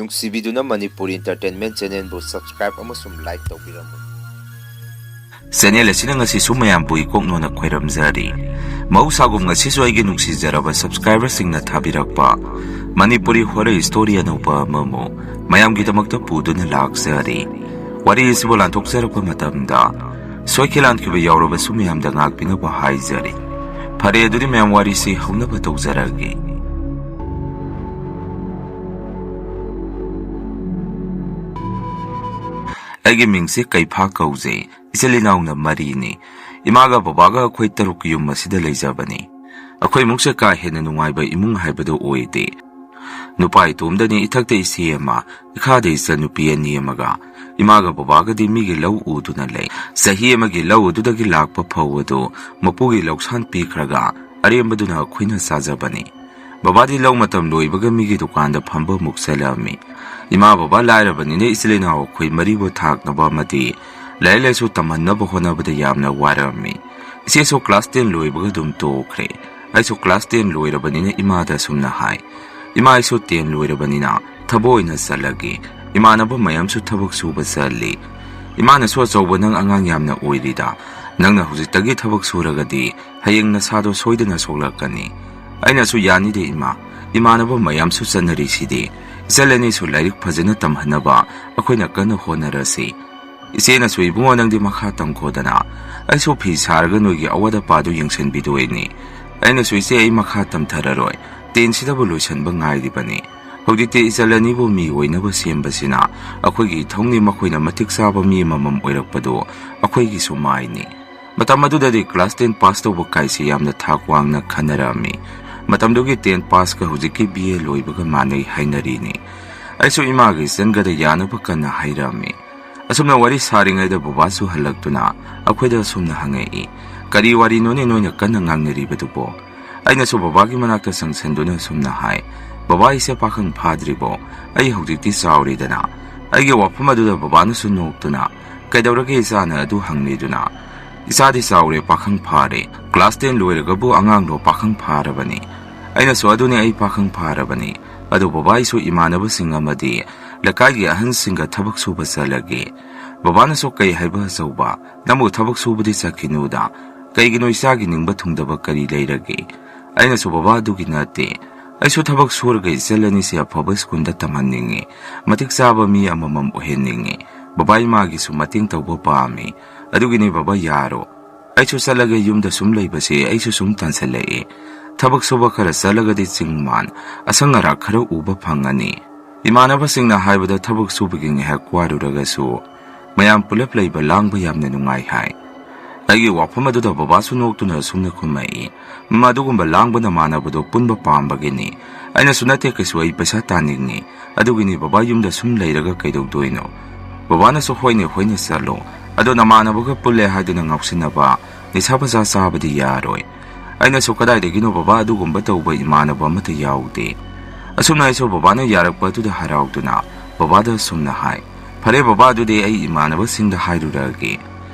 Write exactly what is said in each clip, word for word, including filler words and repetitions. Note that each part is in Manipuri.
ꯅꯨꯡꯁꯤꯕꯤꯗꯨꯅ ꯃꯅꯤꯄꯨꯔꯤ Entertainment Channelꯕꯨ subscribe ꯑꯃꯁꯨꯡ like ꯇꯧꯕꯤꯔꯝꯃꯨ꯫ Channel ꯑꯁꯤꯅ ꯉꯁꯤꯁꯨ ꯃꯌꯥꯝꯕꯨ ꯏꯀꯣꯛꯅꯣꯅ ꯈꯣꯏꯔꯝꯖꯔꯤ꯫ ꯃꯍꯧꯁꯥꯒꯨꯝ ꯉꯁꯤꯁꯨ ꯑꯩꯒꯤ ꯅꯨꯡꯁꯤꯖꯔꯕ subscriberꯁꯤꯡꯅ ꯊꯥꯕꯤꯔꯛꯄ ꯃꯅꯤꯄꯨꯔꯤ horror story ꯑꯅꯧꯕ ꯑꯃꯃꯨꯛ ꯃꯌꯥꯝꯒꯤꯗꯃꯛꯇ ꯄꯨꯗꯨꯅ ꯂꯥꯛꯆꯔꯤ꯫ ꯋꯥꯔꯤ ꯑꯁꯤꯕꯨ ꯂꯥꯟꯊꯣꯛꯆꯔꯛꯄ ꯃꯇꯝꯗ ꯁꯣꯏꯈꯤ ꯂꯥꯟꯈꯤꯕ ꯌꯥꯎꯔꯕꯁꯨ ꯃꯌꯥꯝꯗ ꯉꯥꯛꯄꯤꯅꯕ ꯍꯥꯏꯖꯔꯤ꯫ ꯐꯔꯦ, ꯑꯗꯨꯗꯤ ꯃꯌꯥꯝ ꯋꯥꯔꯤꯁꯤ ꯍꯧꯅꯕ ꯇꯧꯖꯔꯒꯦ꯫ ꯑꯩꯒꯤ ꯃꯤꯡꯁꯦ ꯀꯩꯐꯥ ꯀꯧꯖꯩ꯫ ꯏꯆꯤꯜ ꯏꯅꯥꯎꯅ ꯃꯔꯤꯅꯤ꯫ ꯏꯃꯥꯒ ꯕꯕꯥꯒ ꯑꯩꯈꯣꯏ ꯇꯔꯨꯛ ꯌꯨꯝ ꯑꯁꯤꯗ ꯂꯩꯖꯕꯅꯤ꯫ ꯑꯩꯈꯣꯏ ꯏꯃꯨꯡꯁꯦ ꯀꯥ ꯍꯦꯟꯅ ꯅꯨꯡꯉꯥꯏꯕ ꯏꯃꯨꯡ ꯍꯥꯏꯕꯗꯨ ꯑꯣꯏꯗꯦ꯫ ꯅꯨꯄꯥ ꯏꯇꯣꯝꯗꯅꯤ, ꯏꯊꯛꯇ ꯏꯆꯦ ꯑꯃ, ꯏꯈꯥꯗ ꯏꯆꯟꯅꯨꯄꯤ ꯑꯅꯤ ꯑꯃꯒ꯫ ꯏꯃꯥꯒ ꯕꯕꯥꯒꯗꯤ ꯃꯤꯒꯤ ꯂꯧ ꯎꯗꯨꯅ ꯂꯩ꯫ ꯆꯍꯤ ꯑꯃꯒꯤ ꯂꯧ ꯑꯗꯨꯗꯒꯤ ꯂꯥꯛꯄ ꯐꯧ ꯑꯗꯨ ꯃꯄꯨꯒꯤ ꯂꯧꯁꯥꯟ ꯄꯤꯈ꯭ꯔꯒ ꯑꯔꯦꯝꯕꯗꯨꯅ ꯑꯩꯈꯣꯏꯅ ꯆꯥꯖꯕꯅꯤ꯫ ꯕꯕꯥꯗꯤ ꯂꯧ ꯃꯇꯝ ꯂꯣꯏꯕꯒ ꯃꯤꯒꯤ ꯗꯨꯀꯥꯟꯗ ꯐꯝꯕ ꯑꯃꯨꯛ ꯆꯠꯂꯝꯃꯤ꯫ ꯏꯃꯥ ꯕꯕꯥ ꯂꯥꯏꯔꯕꯅꯤꯅ ꯏꯆꯤꯜ ꯏꯅꯥꯎ ꯑꯩꯈꯣꯏ ꯃꯔꯤꯕꯨ ꯊꯥꯛꯅꯕ ꯑꯃꯗꯤ ꯂꯥꯏꯔꯤꯛ ꯂꯥꯏꯁꯨ ꯇꯝꯍꯟꯅꯕ ꯍꯣꯠꯅꯕꯗ ꯌꯥꯝꯅ ꯋꯥꯔꯝꯃꯤ꯫ ꯏꯆꯦꯁꯨ class ten ꯂꯣꯏꯕꯒ ꯑꯗꯨꯝ ꯇꯣꯛꯈ꯭ꯔꯦ꯫ ꯑꯩꯁꯨ class ten ꯂꯣꯏꯔꯕꯅꯤꯅ ꯏꯃꯥꯗ ꯑꯁꯨꯝꯅ ꯍꯥꯏ, "ꯏꯃꯥ, ꯑꯩꯁꯨ ten ꯂꯣꯏꯔꯕꯅꯤꯅ ꯊꯕꯛ ꯑꯣꯏꯅ ꯆꯠꯂꯒꯦ꯫ ꯏꯃꯥꯟꯅꯕ ꯃꯌꯥꯝꯁꯨ ꯊꯕꯛ ꯁꯨꯕ ꯆꯠꯂꯤ꯫" ꯏꯃꯥꯅꯁꯨ, "ꯑꯆꯧꯕ, ꯅꯪ ꯑꯉꯥꯡ ꯌꯥꯝꯅ ꯑꯣꯏꯔꯤꯗ꯫ ꯅꯪꯅ ꯍꯧꯖꯤꯛꯇꯒꯤ ꯊꯕꯛ ꯁꯨꯔꯒꯗꯤ ꯍꯌꯦꯡ ꯅꯁꯥꯗꯣ ꯁꯣꯏꯗꯅ ꯁꯣꯛꯂꯛꯀꯅꯤ꯫" ꯑꯩꯅꯁꯨ, "ꯌꯥꯅꯤꯗꯦ ꯏꯃꯥ, ꯏꯃꯥꯟꯅꯕ ꯃꯌꯥꯝꯁꯨ ꯆꯠꯅꯔꯤꯁꯤꯗꯤ꯫ ꯏꯆꯜ ꯑꯅꯤꯁꯨ ꯂꯥꯏꯔꯤꯛ ꯐꯖꯅ ꯇꯝꯍꯟꯅꯕ ꯑꯩꯈꯣꯏꯅ ꯀꯟꯅ ꯍꯣꯠꯅꯔꯁꯤ꯫" ꯏꯆꯦꯅꯁꯨ, "ꯏꯕꯨꯡꯉꯣ, ꯅꯪꯗꯤ ꯃꯈꯥ ꯇꯝꯈꯣꯗꯅ, ꯑꯩꯁꯨ ꯐꯤ ꯁꯥꯔꯒ ꯅꯣꯏꯒꯤ ꯑꯋꯥꯠ ꯑꯄꯥꯗꯨ ꯌꯦꯡꯁꯤꯟꯕꯤꯗꯣꯏꯅꯤ꯫" ꯑꯩꯅꯁꯨ, "ꯏꯆꯦ, ꯑꯩ ꯃꯈꯥ ꯇꯝꯊꯔꯔꯣꯏ, tenꯁꯤꯗꯕꯨ ꯂꯣꯏꯁꯤꯟꯕ ꯉꯥꯏꯔꯤꯕꯅꯤ꯫ ꯍꯧꯖꯤꯛꯇꯤ ꯏꯆꯜ ꯑꯅꯤꯕꯨ ꯃꯤ ꯑꯣꯏꯅꯕ ꯁꯦꯝꯕꯁꯤꯅ ꯑꯩꯈꯣꯏꯒꯤ ꯏꯊꯧꯅꯤ, ꯃꯈꯣꯏꯅ ꯃꯇꯤꯛ ꯆꯥꯕ ꯃꯤ ꯑꯃꯃꯝ ꯑꯣꯏꯔꯛꯄꯗꯨ ꯑꯩꯈꯣꯏꯒꯤꯁꯨ ꯃꯥꯏꯅꯤ꯫" ꯃꯇꯝ ꯑꯗꯨꯗꯗꯤ class ten pass ꯇꯧꯕ ꯀꯥꯏꯁꯤ ꯌꯥꯝꯅ ꯊꯥꯛ ꯋꯥꯡꯅ ꯈꯟꯅꯔꯝꯃꯤ꯫ ꯃꯇꯝꯗꯨꯒꯤ ten passꯀ ꯍꯧꯖꯤꯛꯀꯤ B A ꯂꯣꯏꯕꯒ ꯃꯥꯟꯅꯩ ꯍꯥꯏꯅꯔꯤꯅꯤ꯫ ꯑꯩꯁꯨ ꯏꯃꯥꯒ ꯏꯆꯟꯒꯗ ꯌꯥꯅꯕ ꯀꯟꯅ ꯍꯥꯏꯔꯝꯃꯤ꯫ ꯑꯁꯨꯝꯅ ꯋꯥꯔꯤ ꯁꯥꯔꯤꯉꯩꯗ ꯕꯕꯥꯁꯨ ꯍꯜꯂꯛꯇꯨꯅ ꯑꯩꯈꯣꯏꯗ ꯑꯁꯨꯝꯅ ꯍꯪꯉꯛꯏ, "ꯀꯔꯤ ꯋꯥꯔꯤꯅꯣꯅꯦ ꯅꯣꯏꯅ ꯀꯟꯅ ꯉꯥꯡꯅꯔꯤꯕꯗꯨꯕꯣ?" ꯑꯩꯅꯁꯨ ꯕꯕꯥꯒꯤ ꯃꯅꯥꯛꯇ ꯆꯪꯁꯤꯟꯗꯨꯅ ꯑꯁꯨꯝꯅ ꯍꯥꯏ, "ꯕꯕꯥ, ꯑꯩꯁꯦ ꯄꯥꯈꯪ ꯐꯥꯗ꯭ꯔꯤꯕꯣ? ꯑꯩ ꯍꯧꯖꯤꯛꯇꯤ ꯆꯥꯎꯔꯦꯗꯅ꯫" ꯑꯩꯒꯤ ꯋꯥꯐꯝ ꯑꯗꯨꯗ ꯕꯕꯥꯅꯁꯨ ꯅꯣꯛꯇꯨꯅ, "ꯀꯩꯗꯧꯔꯒꯦ ꯏꯆꯥꯅ ꯑꯗꯨ ꯍꯪꯂꯤꯗꯨꯅ? ꯏꯆꯥꯗꯤ ꯆꯥꯎꯔꯦ, ꯄꯥꯈꯪ ꯐꯥꯔꯦ꯫ Class ten ꯂꯣꯏꯔꯒꯕꯨ ꯑꯉꯥꯡꯂꯣ ꯄꯥꯈꯪ ꯐꯥꯔꯕꯅꯤ?" ꯑꯩꯅꯁꯨ, "ꯑꯗꯨꯅꯦ, ꯑꯩ ꯄꯥꯈꯪ ꯐꯥꯔꯕꯅꯤ꯫ ꯑꯗꯨ ꯕꯕꯥ, ꯑꯩꯁꯨ ꯏꯃꯥꯟꯅꯕꯁꯤꯡ ꯑꯃꯗꯤ ꯂꯩꯀꯥꯏꯒꯤ ꯑꯍꯟꯁꯤꯡꯒ ꯊꯕꯛ ꯁꯨꯕ ꯆꯠꯂꯒꯦ꯫ ꯕꯕꯥꯅꯁꯨ ꯀꯩ ꯍꯥꯏꯕ ꯑꯆꯧꯕ, ꯅꯪꯕꯨ ꯊꯕꯛ ꯁꯨꯕꯗꯤ ꯆꯠꯈꯤꯅꯨꯗ, ꯀꯩꯒꯤꯅꯣ ꯏꯆꯥꯒꯤ ꯅꯤꯡꯕ ꯊꯨꯡꯗꯕ ꯀꯔꯤ ꯂꯩꯔꯒꯦ? ꯑꯩꯅꯁꯨ, ꯕꯕꯥ, ꯑꯗꯨꯒꯤ ꯅꯠꯇꯦ, ꯑꯩꯁꯨ ꯊꯕꯛ ꯁꯨꯔꯒ ꯏꯆꯜ ꯑꯅꯤꯁꯦ ꯑꯐꯕ ꯁ꯭ꯀꯨꯜꯗ ꯇꯝꯍꯟꯅꯤꯡꯉꯤ, ꯃꯇꯤꯛ ꯆꯥꯕ ꯃꯤ ꯑꯃꯃꯝ ꯑꯣꯏꯍꯟꯅꯤꯡꯉꯤ꯫ ꯕꯕꯥ ꯏꯃꯥꯒꯤꯁꯨ ꯃꯇꯦꯡ ꯇꯧꯕ ꯄꯥꯝꯃꯤ꯫ ꯑꯗꯨꯒꯤꯅꯤ ꯕꯕꯥ, ꯌꯥꯔꯣ꯫ ꯑꯩꯁꯨ ꯆꯠꯂꯒꯦ, ꯌꯨꯝꯗ ꯁꯨꯝ ꯂꯩꯕꯁꯦ ꯑꯩꯁꯨ ꯁꯨꯝ ꯇꯟꯁꯜꯂꯛꯑꯦ꯫ ꯊꯕꯛ ꯁꯨꯕ ꯈꯔ ꯆꯠꯂꯒꯗꯤ ꯆꯤꯡ ꯃꯥꯟ, ꯑꯁꯪ ꯑꯔꯥꯛ ꯈꯔ ꯎꯕ ꯐꯪꯉꯅꯤ꯫ ꯏꯃꯥꯟꯅꯕꯁꯤꯡꯅ ꯍꯥꯏꯕꯗ ꯊꯕꯛ ꯁꯨꯕꯒꯤ ꯉꯥꯏꯍꯥꯛ ꯋꯥꯔꯨꯔꯒꯁꯨ ꯃꯌꯥꯝ ꯄꯨꯂꯞ ꯂꯩꯕ ꯂꯥꯡꯕ ꯌꯥꯝꯅ ꯅꯨꯡꯉꯥꯏ ꯍꯥꯏ꯫ ꯑꯩꯒꯤ ꯋꯥꯐꯝ ꯑꯗꯨꯗ ꯕꯕꯥꯁꯨ ꯅꯣꯛꯇꯨꯅ ꯑꯁꯨꯝꯅ ꯈꯨꯝꯃꯛꯏ, "ꯃꯗꯨꯒꯨꯝꯕ ꯂꯥꯡꯕ ꯅꯃꯥꯟꯅꯕꯗꯣ ꯄꯨꯟꯕ ꯄꯥꯝꯕꯒꯤꯅꯤ꯫ ꯑꯩꯅꯁꯨ ꯅꯠꯇꯦ, ꯀꯩꯁꯨ ꯑꯩ ꯄꯩꯁꯥ ꯇꯥꯅꯤꯡꯉꯤ꯫ ꯑꯗꯨꯒꯤꯅꯤ ꯕꯕꯥ, ꯌꯨꯝꯗ ꯁꯨꯝ ꯂꯩꯔꯒ ꯀꯩꯗꯧꯗꯣꯏꯅꯣ?" ꯕꯕꯥꯅꯁꯨ, "ꯍꯣꯏꯅꯦ, ꯍꯣꯏꯅꯦ, ꯆꯠꯂꯣ꯫ ꯑꯗꯣ ꯅꯃꯥꯟꯅꯕꯒ ꯄꯨꯜꯂꯦ ꯍꯥꯏꯗꯨꯅ ꯉꯥꯎꯁꯤꯟꯅꯕ, ꯅꯤꯁꯥ ꯄꯁꯥ ꯆꯥꯕꯗꯤ ꯌꯥꯔꯣꯏ꯫" ꯑꯩꯅꯁꯨ, "ꯀꯗꯥꯏꯗꯒꯤꯅꯣ ꯕꯕꯥ, ꯑꯗꯨꯒꯨꯝꯕ ꯇꯧꯕ ꯏꯃꯥꯟꯅꯕ ꯑꯃꯠꯇ ꯌꯥꯎꯗꯦ꯫" ꯑꯁꯨꯝꯅ ꯑꯩꯁꯨ ꯕꯕꯥꯅ ꯌꯥꯔꯛꯄ ꯑꯗꯨꯗ ꯍꯔꯥꯎꯗꯨꯅ ꯕꯕꯥꯗ ꯑꯁꯨꯝꯅ ꯍꯥꯏ, "ꯐꯔꯦ ꯕꯕꯥ, ꯑꯗꯨꯗꯤ ꯑꯩ ꯏꯃꯥꯟꯅꯕꯁꯤꯡꯗ ꯍꯥꯏꯔꯨꯔꯒꯦ꯫"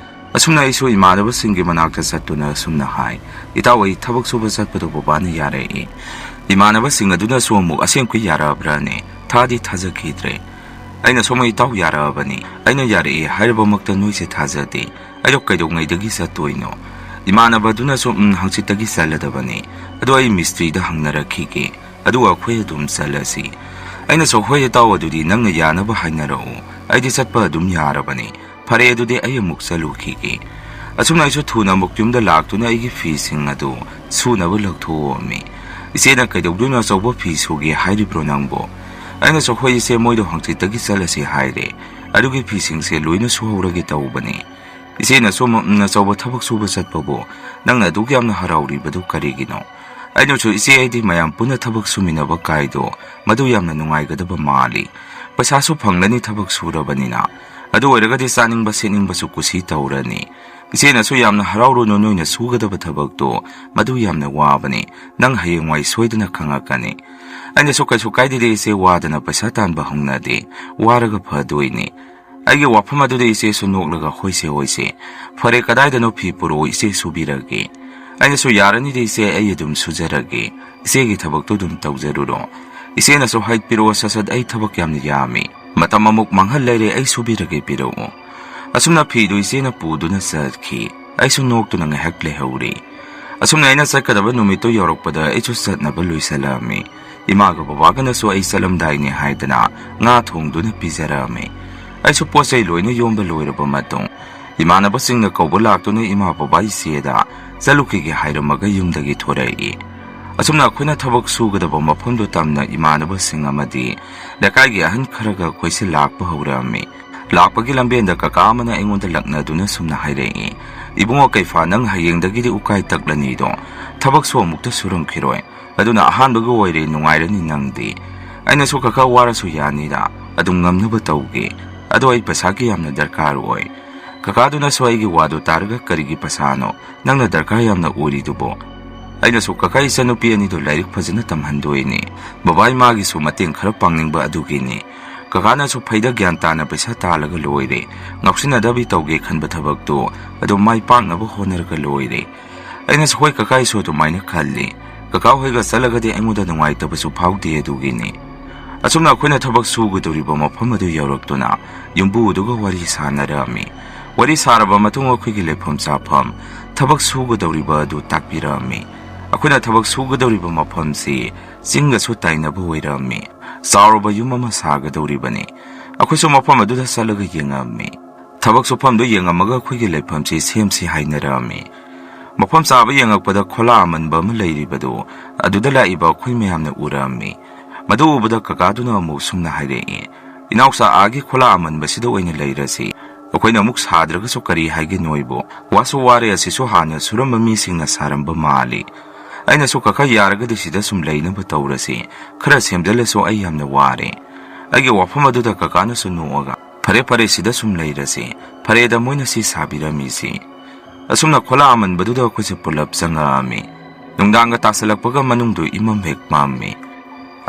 ꯑꯁꯨꯝꯅ ꯑꯩꯁꯨ ꯏꯃꯥꯟꯅꯕꯁꯤꯡꯒꯤ ꯃꯅꯥꯛꯇ ꯆꯠꯇꯨꯅ ꯑꯁꯨꯝꯅ ꯍꯥꯏ, "ꯏꯇꯥꯎ, ꯑꯩ ꯊꯕꯛ ꯁꯨꯕ ꯆꯠꯄꯗꯣ ꯕꯕꯥꯅ ꯌꯥꯔꯛꯏ꯫" ꯏꯃꯥꯟꯅꯕꯁꯤꯡ ꯑꯗꯨꯅꯁꯨ ꯑꯃꯨꯛ, "ꯑꯁꯦꯡꯕꯒꯤ ꯌꯥꯔꯛꯑꯕ꯭ꯔꯥꯅꯦ? ꯊꯥꯗꯤ ꯊꯥꯖꯈꯤꯗ꯭ꯔꯦ꯫" ꯑꯩꯅ ꯁꯣꯝ, "ꯏꯇꯥꯎ ꯌꯥꯔꯛꯑꯕꯅꯤ, ꯑꯩꯅ ꯌꯥꯔꯛꯑꯦ ꯍꯥꯏꯔꯕꯃꯛꯇ ꯅꯣꯏꯁꯦ ꯊꯥꯖꯗꯦ꯫ ꯑꯩꯗꯣ ꯀꯩꯗꯧꯉꯩꯗꯒꯤ ꯆꯠꯇꯣꯏꯅꯣ?" ꯏꯃꯥꯟꯅꯕꯗꯨꯅꯁꯨ, "ꯎꯝ, ꯍꯪꯆꯤꯠꯇꯒꯤ ꯆꯠꯂꯗꯕꯅꯤ꯫ ꯑꯗꯣ ꯑꯩ ꯃꯤꯁꯇ꯭ꯔꯤꯗ ꯍꯪꯅꯔꯛꯈꯤꯒꯦ, ꯑꯗꯨꯒ ꯑꯩꯈꯣꯏ ꯑꯗꯨꯝ ꯆꯠꯂꯁꯤ꯫" ꯑꯩꯅꯁꯨ, "ꯍꯣꯏ ꯏꯇꯥꯎ, ꯑꯗꯨꯗꯤ ꯅꯪꯅ ꯌꯥꯅꯕ ꯍꯥꯏꯅꯔꯛꯎ, ꯑꯩꯗꯤ ꯆꯠꯄ ꯑꯗꯨꯝ ꯌꯥꯔꯕꯅꯤ꯫ ꯐꯔꯦ, ꯑꯗꯨꯗꯤ ꯑꯩ ꯑꯃꯨꯛ ꯆꯠꯂꯨꯈꯤꯒꯦ꯫" ꯑꯁꯨꯝꯅ ꯑꯩꯁꯨ ꯊꯨꯅ ꯑꯃꯨꯛ ꯌꯨꯝꯗ ꯂꯥꯛꯇꯨꯅ ꯑꯩꯒꯤ ꯐꯤꯁꯤꯡ ꯑꯗꯨ ꯁꯨꯅꯕ ꯂꯧꯊꯣꯛꯑꯝꯃꯤ꯫ "ꯏꯆꯦꯅ ꯀꯩꯗꯧꯗꯣꯏꯅꯣ, ꯑꯆꯧꯕ ꯐꯤ ꯁꯨꯒꯦ ꯍꯥꯏꯔꯤꯕ꯭ꯔꯣ ꯅꯪꯕꯣ?" ꯑꯩꯅꯁꯨ, "ꯍꯣꯏ ꯏꯆꯦ, ꯃꯣꯏꯗꯣ ꯍꯪꯆꯤꯠꯇꯒꯤ ꯆꯠꯂꯁꯤ ꯍꯥꯏꯔꯦ, ꯑꯗꯨꯒꯤ ꯐꯤꯁꯤꯡꯁꯦ ꯂꯣꯏꯅ ꯁꯨꯍꯧꯔꯒꯦ ꯇꯧꯕꯅꯤ꯫" "ꯏꯆꯦꯅ ꯁꯨꯝ ꯑꯆꯧꯕ ꯊꯕꯛ ꯁꯨꯕ ꯆꯠꯄꯕꯨ ꯅꯪꯅ ꯑꯗꯨꯛ ꯌꯥꯝꯅ ꯍꯔꯥꯎꯔꯤꯕꯗꯨ ꯀꯔꯤꯒꯤꯅꯣ?" ꯑꯩꯅꯁꯨ, "ꯏꯆꯦ, ꯑꯩꯗꯤ ꯃꯌꯥꯝ ꯄꯨꯟꯅ ꯊꯕꯛ ꯁꯨꯃꯤꯟꯅꯕ ꯀꯥꯏꯗꯣ ꯃꯗꯨ ꯌꯥꯝꯅ ꯅꯨꯡꯉꯥꯏꯒꯗꯕ ꯃꯥꯜꯂꯤ꯫ ꯄꯩꯁꯥꯁꯨ ꯐꯪꯂꯅꯤ ꯊꯕꯛ ꯁꯨꯔꯕꯅꯤꯅ꯫ ꯑꯗꯨ ꯑꯣꯏꯔꯒꯗꯤ ꯆꯥꯅꯤꯡꯕ ꯁꯦꯠꯅꯤꯡꯕꯁꯨ ꯀꯨꯁꯤ ꯇꯧꯔꯅꯤ꯫ ꯏꯆꯦꯅꯁꯨ ꯌꯥꯝꯅ ꯍꯔꯥꯎꯔꯨꯅꯨ, ꯅꯣꯏꯅ ꯁꯨꯒꯗꯕ ꯊꯕꯛꯇꯣ ꯃꯗꯨ ꯌꯥꯝꯅ ꯋꯥꯕꯅꯤ꯫ ꯅꯪ ꯍꯌꯦꯡꯋꯥꯏ ꯁꯣꯏꯗꯅ ꯈꯪꯉꯛꯀꯅꯤ꯫" ꯑꯩꯅꯁꯨ, "ꯀꯩꯁꯨ ꯀꯥꯏꯗꯦꯗ ꯏꯆꯦ, ꯋꯥꯗꯅ ꯄꯩꯁꯥ ꯇꯥꯟꯕ ꯍꯧꯅꯗꯦ, ꯋꯥꯔꯒ ꯐꯗꯣꯏꯅꯤ꯫" ꯑꯩꯒꯤ ꯋꯥꯐꯝ ꯑꯗꯨꯗ ꯏꯆꯦꯁꯨ ꯅꯣꯛꯂꯒ, "ꯍꯣꯏꯁꯦ, ꯍꯣꯏꯁꯦ, ꯐꯔꯦ, ꯀꯗꯥꯏꯗꯅꯣ ꯐꯤ ꯄꯨꯔꯛꯑꯣ, ꯏꯆꯦ ꯁꯨꯕꯤꯔꯒꯦ꯫" ꯑꯩꯅꯁꯨ, "ꯌꯥꯔꯅꯤꯗ ꯏꯆꯦ, ꯑꯩ ꯑꯗꯨꯝ ꯁꯨꯖꯔꯒꯦ, ꯏꯆꯦꯒꯤ ꯊꯕꯛꯇꯨ ꯑꯗꯨꯝ ꯇꯧꯖꯔꯨꯔꯣ꯫" "ꯏꯆꯦꯅꯁꯨ ꯍꯥꯏꯠꯄꯤꯔꯛꯑꯣ ꯁꯠ ꯁꯠ, ꯑꯩ ꯊꯕꯛ ꯌꯥꯝꯅ ꯌꯥꯝꯃꯤ꯫ ꯃꯇꯝ ꯑꯃꯨꯛ ꯃꯥꯡꯍꯜ ꯂꯩꯔꯦ, ꯑꯩ ꯁꯨꯕꯤꯔꯒꯦ, ꯄꯤꯔꯛꯑꯣ"꯫ ꯑꯁꯨꯝꯅ ꯐꯤꯗꯨ ꯏꯆꯦꯅ ꯄꯨꯗꯨꯅ ꯆꯠꯈꯤ꯫ ꯑꯩꯁꯨ ꯅꯣꯛꯇꯨꯅ ꯉꯥꯏꯍꯥꯛ ꯂꯩꯍꯧꯔꯦ꯫ ꯑꯁꯨꯝꯅ ꯑꯩꯅ ꯆꯠꯀꯗꯕ ꯅꯨꯃꯤꯠꯇꯨ ꯌꯧꯔꯛꯄꯗ ꯑꯩꯁꯨ ꯆꯠꯅꯕ ꯂꯣꯏꯁꯤꯜꯂꯛꯑꯝꯃꯤ꯫ ꯏꯃꯥꯒ ꯕꯕꯥꯒꯅꯁꯨ ꯑꯩ ꯆꯠꯂꯝꯗꯥꯏꯅꯦ ꯍꯥꯏꯗꯅ ꯉꯥ ꯊꯣꯡꯗꯨꯅ ꯄꯤꯖꯔꯛꯑꯝꯃꯤ꯫ ꯑꯩꯁꯨ ꯄꯣꯠ ꯆꯩ ꯂꯣꯏꯅ ꯌꯣꯝꯕ ꯂꯣꯏꯔꯕ ꯃꯇꯨꯡ, ꯏꯃꯥꯟꯅꯕꯁꯤꯡꯅ ꯀꯧꯕ ꯂꯥꯛꯇꯨꯅ ꯏꯃꯥ ꯕꯕꯥ ꯏꯆꯦꯗ ꯆꯠꯂꯨꯈꯤꯒꯦ ꯍꯥꯏꯔꯝꯃꯒ ꯌꯨꯝꯗꯒꯤ ꯊꯣꯔꯛꯏ꯫ ꯑꯁꯨꯝꯅ ꯑꯩꯈꯣꯏꯅ ꯊꯕꯛ ꯁꯨꯒꯗꯕ ꯃꯐꯝꯗꯨ ꯇꯝꯅ ꯏꯃꯥꯟꯅꯕꯁꯤꯡ ꯑꯃꯗꯤ ꯂꯩꯀꯥꯏꯒꯤ ꯑꯍꯟ ꯈꯔꯒ ꯑꯩꯈꯣꯏꯁꯦ ꯂꯥꯛꯄ ꯍꯧꯔꯛꯑꯝꯃꯤ꯫ ꯂꯥꯛꯄꯒꯤ ꯂꯝꯕꯦꯟꯗ ꯀꯀꯥ ꯑꯃꯅ ꯑꯩꯉꯣꯟꯗ ꯂꯛꯅꯗꯨꯅ ꯁꯨꯝꯅ ꯍꯥꯏꯔꯛꯏ, "ꯏꯕꯨꯡꯉꯣ ꯀꯩꯐꯥ, ꯅꯪ ꯍꯌꯦꯡꯗꯒꯤꯗꯤ ꯎꯀꯥꯏ ꯇꯛꯂꯅꯤꯗꯣ, ꯊꯕꯛꯁꯨ ꯑꯃꯨꯛꯇ ꯁꯨꯔꯝꯈꯤꯔꯣꯏ꯫ ꯑꯗꯨꯅ ꯑꯍꯥꯟꯕꯒꯤ ꯑꯣꯏꯔꯦ, ꯅꯨꯡꯉꯥꯏꯔꯅꯤ ꯅꯪꯗꯤ"꯫ ꯑꯩꯅꯁꯨ, "ꯀꯀꯥ, ꯋꯥꯔꯁꯨ ꯌꯥꯅꯤꯗ, ꯑꯗꯨꯝ ꯉꯝꯅꯕ ꯇꯧꯒꯦ꯫ ꯑꯗꯣ ꯑꯩ ꯄꯩꯁꯥꯒꯤ ꯌꯥꯝꯅ ꯗꯔꯀꯥꯔ ꯑꯣꯏ"꯫ ꯀꯀꯥꯗꯨꯅꯁꯨ ꯑꯩꯒꯤ ꯋꯥꯗꯨ ꯇꯥꯔꯒ, "ꯀꯔꯤꯒꯤ ꯄꯩꯁꯥꯅꯣ ꯅꯪꯅ ꯗꯔꯀꯥꯔ ꯌꯥꯝꯅ ꯑꯣꯏꯔꯤꯗꯨꯕꯣ?" ꯑꯩꯅꯁꯨ, "ꯀꯀꯥ, ꯏꯆꯟꯅꯨꯄꯤ ꯑꯅꯤꯗꯨ ꯂꯥꯏꯔꯤꯛ ꯐꯖꯅ ꯇꯝꯍꯟꯗꯣꯏꯅꯤ꯫ ꯕꯕꯥ ꯏꯃꯥꯒꯤꯁꯨ ꯃꯇꯦꯡ ꯈꯔ ꯄꯥꯡꯅꯤꯡꯕ ꯑꯗꯨꯒꯤꯅꯤ"꯫ ꯀꯀꯥꯅꯁꯨ, "ꯐꯩꯗ, ꯒ꯭ꯌꯥꯟ ꯇꯥꯅ ꯄꯩꯁꯥ ꯇꯥꯜꯂꯒ ꯂꯣꯏꯔꯦ꯫ ꯉꯥꯎꯁꯤꯟꯅꯗꯕꯤ ꯇꯧꯒꯦ ꯈꯟꯕ ꯊꯕꯛꯇꯨ ꯑꯗꯨꯝ ꯃꯥꯏ ꯄꯥꯛꯅꯕ ꯍꯣꯠꯅꯔꯒ ꯂꯣꯏꯔꯦ"꯫ ꯑꯩꯅꯁꯨ, "ꯍꯣꯏ ꯀꯀꯥ, ꯑꯩꯁꯨ ꯑꯗꯨꯃꯥꯏꯅ ꯈꯜꯂꯤ꯫ ꯀꯀꯥ ꯍꯣꯏꯒ ꯆꯠꯂꯒꯗꯤ ꯑꯩꯉꯣꯟꯗ ꯅꯨꯡꯉꯥꯏꯇꯕꯁꯨ ꯐꯥꯎꯗꯦ ꯑꯗꯨꯒꯤꯅꯤ"꯫ ꯑꯁꯨꯝꯅ ꯑꯩꯈꯣꯏꯅ ꯊꯕꯛ ꯁꯨꯒꯗꯧꯔꯤꯕ ꯃꯐꯝ ꯑꯗꯨ ꯌꯧꯔꯛꯇꯨꯅ ꯌꯨꯝꯕꯨꯗꯨꯒ ꯋꯥꯔꯤ ꯁꯥꯟꯅꯔꯛꯑꯝꯃꯤ꯫ ꯋꯥꯔꯤ ꯁꯥꯔꯕ ꯃꯇꯨꯡ ꯑꯩꯈꯣꯏꯒꯤ ꯂꯩꯐꯝ ꯆꯥꯐꯝ, ꯊꯕꯛ ꯁꯨꯒꯗꯧꯔꯤꯕ ꯑꯗꯨ ꯇꯥꯛꯄꯤꯔꯛꯑꯝꯃꯤ꯫ ꯑꯩꯈꯣꯏꯅ ꯊꯕꯛ ꯁꯨꯒꯗꯧꯔꯤꯕ ꯃꯐꯝꯁꯤ ꯆꯤꯡꯒꯁꯨ ꯇꯥꯏꯅꯕ ꯑꯣꯏꯔꯝꯃꯤ꯫ ꯆꯥꯎꯔꯕ ꯌꯨꯝ ꯑꯃ ꯁꯥꯒꯗꯧꯔꯤꯕꯅꯤ꯫ ꯑꯩꯈꯣꯏꯁꯨ ꯃꯐꯝ ꯑꯗꯨꯗ ꯆꯠꯂꯒ ꯌꯦꯡꯉꯝꯃꯤ꯫ ꯊꯕꯛ ꯁꯨꯐꯝꯗꯨ ꯌꯦꯡꯉꯝꯃꯒ ꯑꯩꯈꯣꯏꯒꯤ ꯂꯩꯐꯝꯁꯤ ꯁꯦꯝꯁꯤ ꯍꯥꯏꯅꯔꯛꯑꯝꯃꯤ꯫ ꯃꯐꯝ ꯆꯥꯕ ꯌꯦꯡꯉꯛꯄꯗ ꯈꯣꯂꯥ ꯑꯃꯟꯕ ꯑꯃ ꯂꯩꯔꯤꯕꯗꯨ ꯑꯗꯨꯗ ꯂꯥꯛꯏꯕ ꯑꯩꯈꯣꯏ ꯃꯌꯥꯝꯅ ꯎꯔꯛꯑꯝꯃꯤ꯫ ꯃꯗꯨ ꯎꯕꯗ ꯀꯀꯥꯗꯨꯅ ꯑꯃꯨꯛ ꯁꯨꯝꯅ ꯍꯥꯏꯔꯛꯏ, "ꯏꯅꯥꯎꯆꯥ, ꯑꯥꯒꯤ ꯈꯣꯂꯥ ꯑꯃꯟꯕꯁꯤꯗ ꯑꯣꯏꯅ ꯂꯩꯔꯁꯤ꯫ ꯑꯩꯈꯣꯏꯅ ꯑꯃꯨꯛ ꯁꯥꯗ꯭ꯔꯒꯁꯨ ꯀꯔꯤ ꯍꯥꯏꯒꯦ ꯅꯣꯏꯕꯨ? ꯋꯥꯁꯨ ꯋꯥꯔꯦ, ꯑꯁꯤꯁꯨ ꯍꯥꯟꯅ ꯁꯨꯔꯝꯕ ꯃꯤꯁꯤꯡꯅ ꯁꯥꯔꯝꯕ ꯃꯥꯜꯂꯤ"꯫ ꯑꯩꯅꯁꯨ, "ꯀꯀꯥ, ꯌꯥꯔꯒꯗꯤ ꯁꯤꯗ ꯁꯨꯝ ꯂꯩꯅꯕ ꯇꯧꯔꯁꯤ꯫ ꯈꯔ ꯁꯦꯝꯖꯤꯜꯂꯁꯨ ꯑꯩ ꯌꯥꯝꯅ ꯋꯥꯔꯦ"꯫ ꯑꯩꯒꯤ ꯋꯥꯐꯝ ꯑꯗꯨꯗ ꯀꯀꯥꯅꯁꯨ ꯅꯣꯛꯑꯒ, "ꯐꯔꯦ, ꯐꯔꯦ, ꯁꯤꯗ ꯁꯨꯝ ꯂꯩꯔꯁꯤ꯫ ꯐꯔꯦꯗ, ꯃꯣꯏꯅ ꯁꯤ ꯁꯥꯕꯤꯔꯝꯃꯤꯁꯤ"꯫ ꯑꯁꯨꯝꯅ ꯈꯣꯂꯥ ꯑꯃꯟꯕꯗꯨꯗ ꯑꯩꯈꯣꯏꯁꯦ ꯄꯨꯂꯞ ꯆꯪꯉꯛꯑꯝꯃꯤ꯫ ꯅꯨꯡꯗꯥꯡꯒ ꯇꯥꯁꯜꯂꯛꯄꯒ ꯃꯅꯨꯡꯗꯨ ꯏꯃꯝ ꯍꯦꯛ ꯃꯝꯃꯤ꯫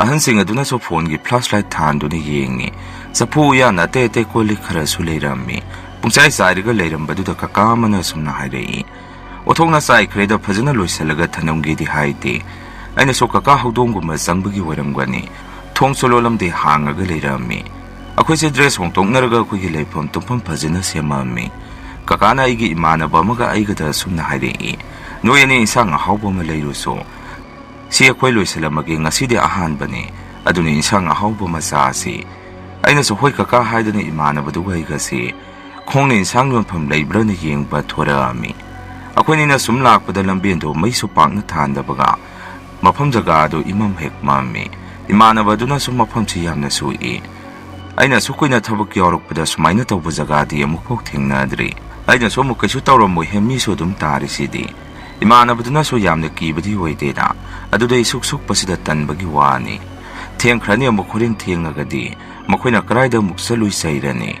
ꯑꯍꯟꯁꯤꯡ ꯑꯗꯨꯅꯁꯨ ꯐꯣꯟꯒꯤ ꯐ꯭ꯂꯥꯁ ꯂꯥꯏꯠ ꯊꯥꯟꯗꯨꯅ ꯌꯦꯡꯉꯤ꯫ ꯆꯐꯨ ꯎꯌꯥꯟ ꯑꯇꯩ ꯑꯇꯩ ꯀꯣꯜ ꯂꯤꯛ ꯈꯔꯁꯨ ꯂꯩꯔꯝꯃꯤ꯫ ꯄꯨꯡꯆꯥꯏ ꯆꯥꯏꯔꯒ ꯂꯩꯔꯝꯕꯗꯨꯗ ꯀꯀꯥ ꯑꯃꯅ ꯑꯁꯨꯝꯅ ꯍꯥꯏꯔꯛꯏ, "ꯑꯣꯊꯣꯛꯅ ꯆꯥꯏꯈ꯭ꯔꯦꯗ, ꯐꯖꯅ ꯂꯣꯏꯁꯤꯜꯂꯒ ꯊꯅꯝꯒꯦꯗꯤ ꯍꯥꯏꯗꯦ"꯫ ꯑꯩꯅꯁꯨ ꯀꯀꯥ ꯍꯧꯗꯣꯡꯒꯨꯝꯕ ꯆꯪꯕꯒꯤ ꯑꯣꯏꯔꯝꯒꯅꯤ, ꯊꯣꯡꯁꯨ ꯂꯣꯜꯂꯝꯗꯦ, ꯍꯥꯡꯉꯒ ꯂꯩꯔꯝꯃꯤ꯫ ꯑꯩꯈꯣꯏꯁꯦ dress ꯍꯣꯡꯗꯣꯛꯅꯔꯒ ꯑꯩꯈꯣꯏꯒꯤ ꯂꯩꯐꯝ ꯇꯨꯝꯐꯝ ꯐꯖꯅ ꯁꯦꯝꯃꯝꯃꯤ꯫ ꯀꯀꯥꯅ ꯑꯩꯒꯤ ꯏꯃꯥꯟꯅꯕ ꯑꯃꯒ ꯑꯩꯒꯗ ꯑꯁꯨꯝꯅ ꯍꯥꯏꯔꯛꯏ, "ꯅꯣꯏ ꯑꯅꯤ ꯏꯟꯁꯥꯡ ꯑꯍꯥꯎꯕ ꯑꯃ ꯂꯩꯔꯨꯁꯣ꯫ ꯁꯤ ꯑꯩꯈꯣꯏ ꯂꯣꯏꯁꯤꯜꯂꯝꯃꯒꯦ, ꯉꯁꯤꯗꯤ ꯑꯍꯥꯟꯕꯅꯤ, ꯑꯗꯨꯅ ꯏꯟꯁꯥꯡ ꯑꯍꯥꯎꯕ ꯑꯃ ꯆꯥꯁꯤ꯫" ꯑꯩꯅꯁꯨ "ꯍꯣꯏ ꯀꯀꯥ" ꯍꯥꯏꯗꯨꯅ ꯏꯃꯥꯟꯅꯕꯗꯨꯒ ꯑꯩꯒꯁꯤ ꯈꯣꯡꯅ ꯏꯟꯁꯥꯡ ꯌꯣꯟꯐꯝ ꯂꯩꯕ꯭ꯔꯥꯅ ꯌꯦꯡꯕ ꯊꯣꯔꯛꯑꯝꯃꯤ꯫ ꯑꯩꯈꯣꯏꯅꯤꯅ ꯁꯨꯝ ꯂꯥꯛꯄꯗ ꯂꯝꯕꯦꯟꯗꯣ ꯃꯩꯁꯨ ꯄꯥꯛꯅ ꯊꯥꯟꯗꯕꯒ ꯃꯐꯝ ꯖꯒꯥ ꯑꯗꯨ ꯏꯃꯝ ꯍꯦꯛ ꯃꯝꯃꯤ꯫ ꯏꯃꯥꯟꯅꯕꯗꯨꯅꯁꯨ ꯃꯐꯝꯁꯤ ꯌꯥꯝꯅ ꯁꯨꯛꯏ꯫ ꯑꯩꯅ ꯑꯁꯨꯛ ꯀꯨꯏꯅ ꯊꯕꯛ ꯌꯥꯎꯔꯛꯄꯗ ꯁꯨꯃꯥꯏꯅ ꯇꯧꯕ ꯖꯒꯥꯗꯤ ꯑꯃꯨꯛꯐꯥꯎ ꯊꯦꯡꯅꯗ꯭ꯔꯤ꯫ ꯑꯩꯅꯁꯨ "ꯑꯃꯨꯛ ꯀꯩꯁꯨ ꯇꯧꯔꯝꯃꯣꯏꯍꯦ, ꯃꯤꯁꯨ ꯑꯗꯨꯝ ꯇꯥꯔꯤꯁꯤꯗꯤ꯫" ꯏꯃꯥꯟꯅꯕꯗꯨꯅꯁꯨ ꯌꯥꯝꯅ ꯀꯤꯕꯗꯤ ꯑꯣꯏꯗꯦꯗ, ꯑꯗꯨꯗ ꯑꯩ ꯁꯨꯛ ꯁꯨꯛꯄꯁꯤꯗ ꯇꯟꯕꯒꯤ ꯋꯥꯅꯤ꯫ "ꯊꯦꯡꯈ꯭ꯔꯅꯤ, ꯑꯃꯨꯛ ꯍꯣꯔꯦꯟ ꯊꯦꯡꯉꯒꯗꯤ ꯃꯈꯣꯏꯅ ꯀꯗꯥꯏꯗ ꯑꯃꯨꯛ ꯆꯠꯂꯨꯏ ꯆꯩꯔꯅꯤ?"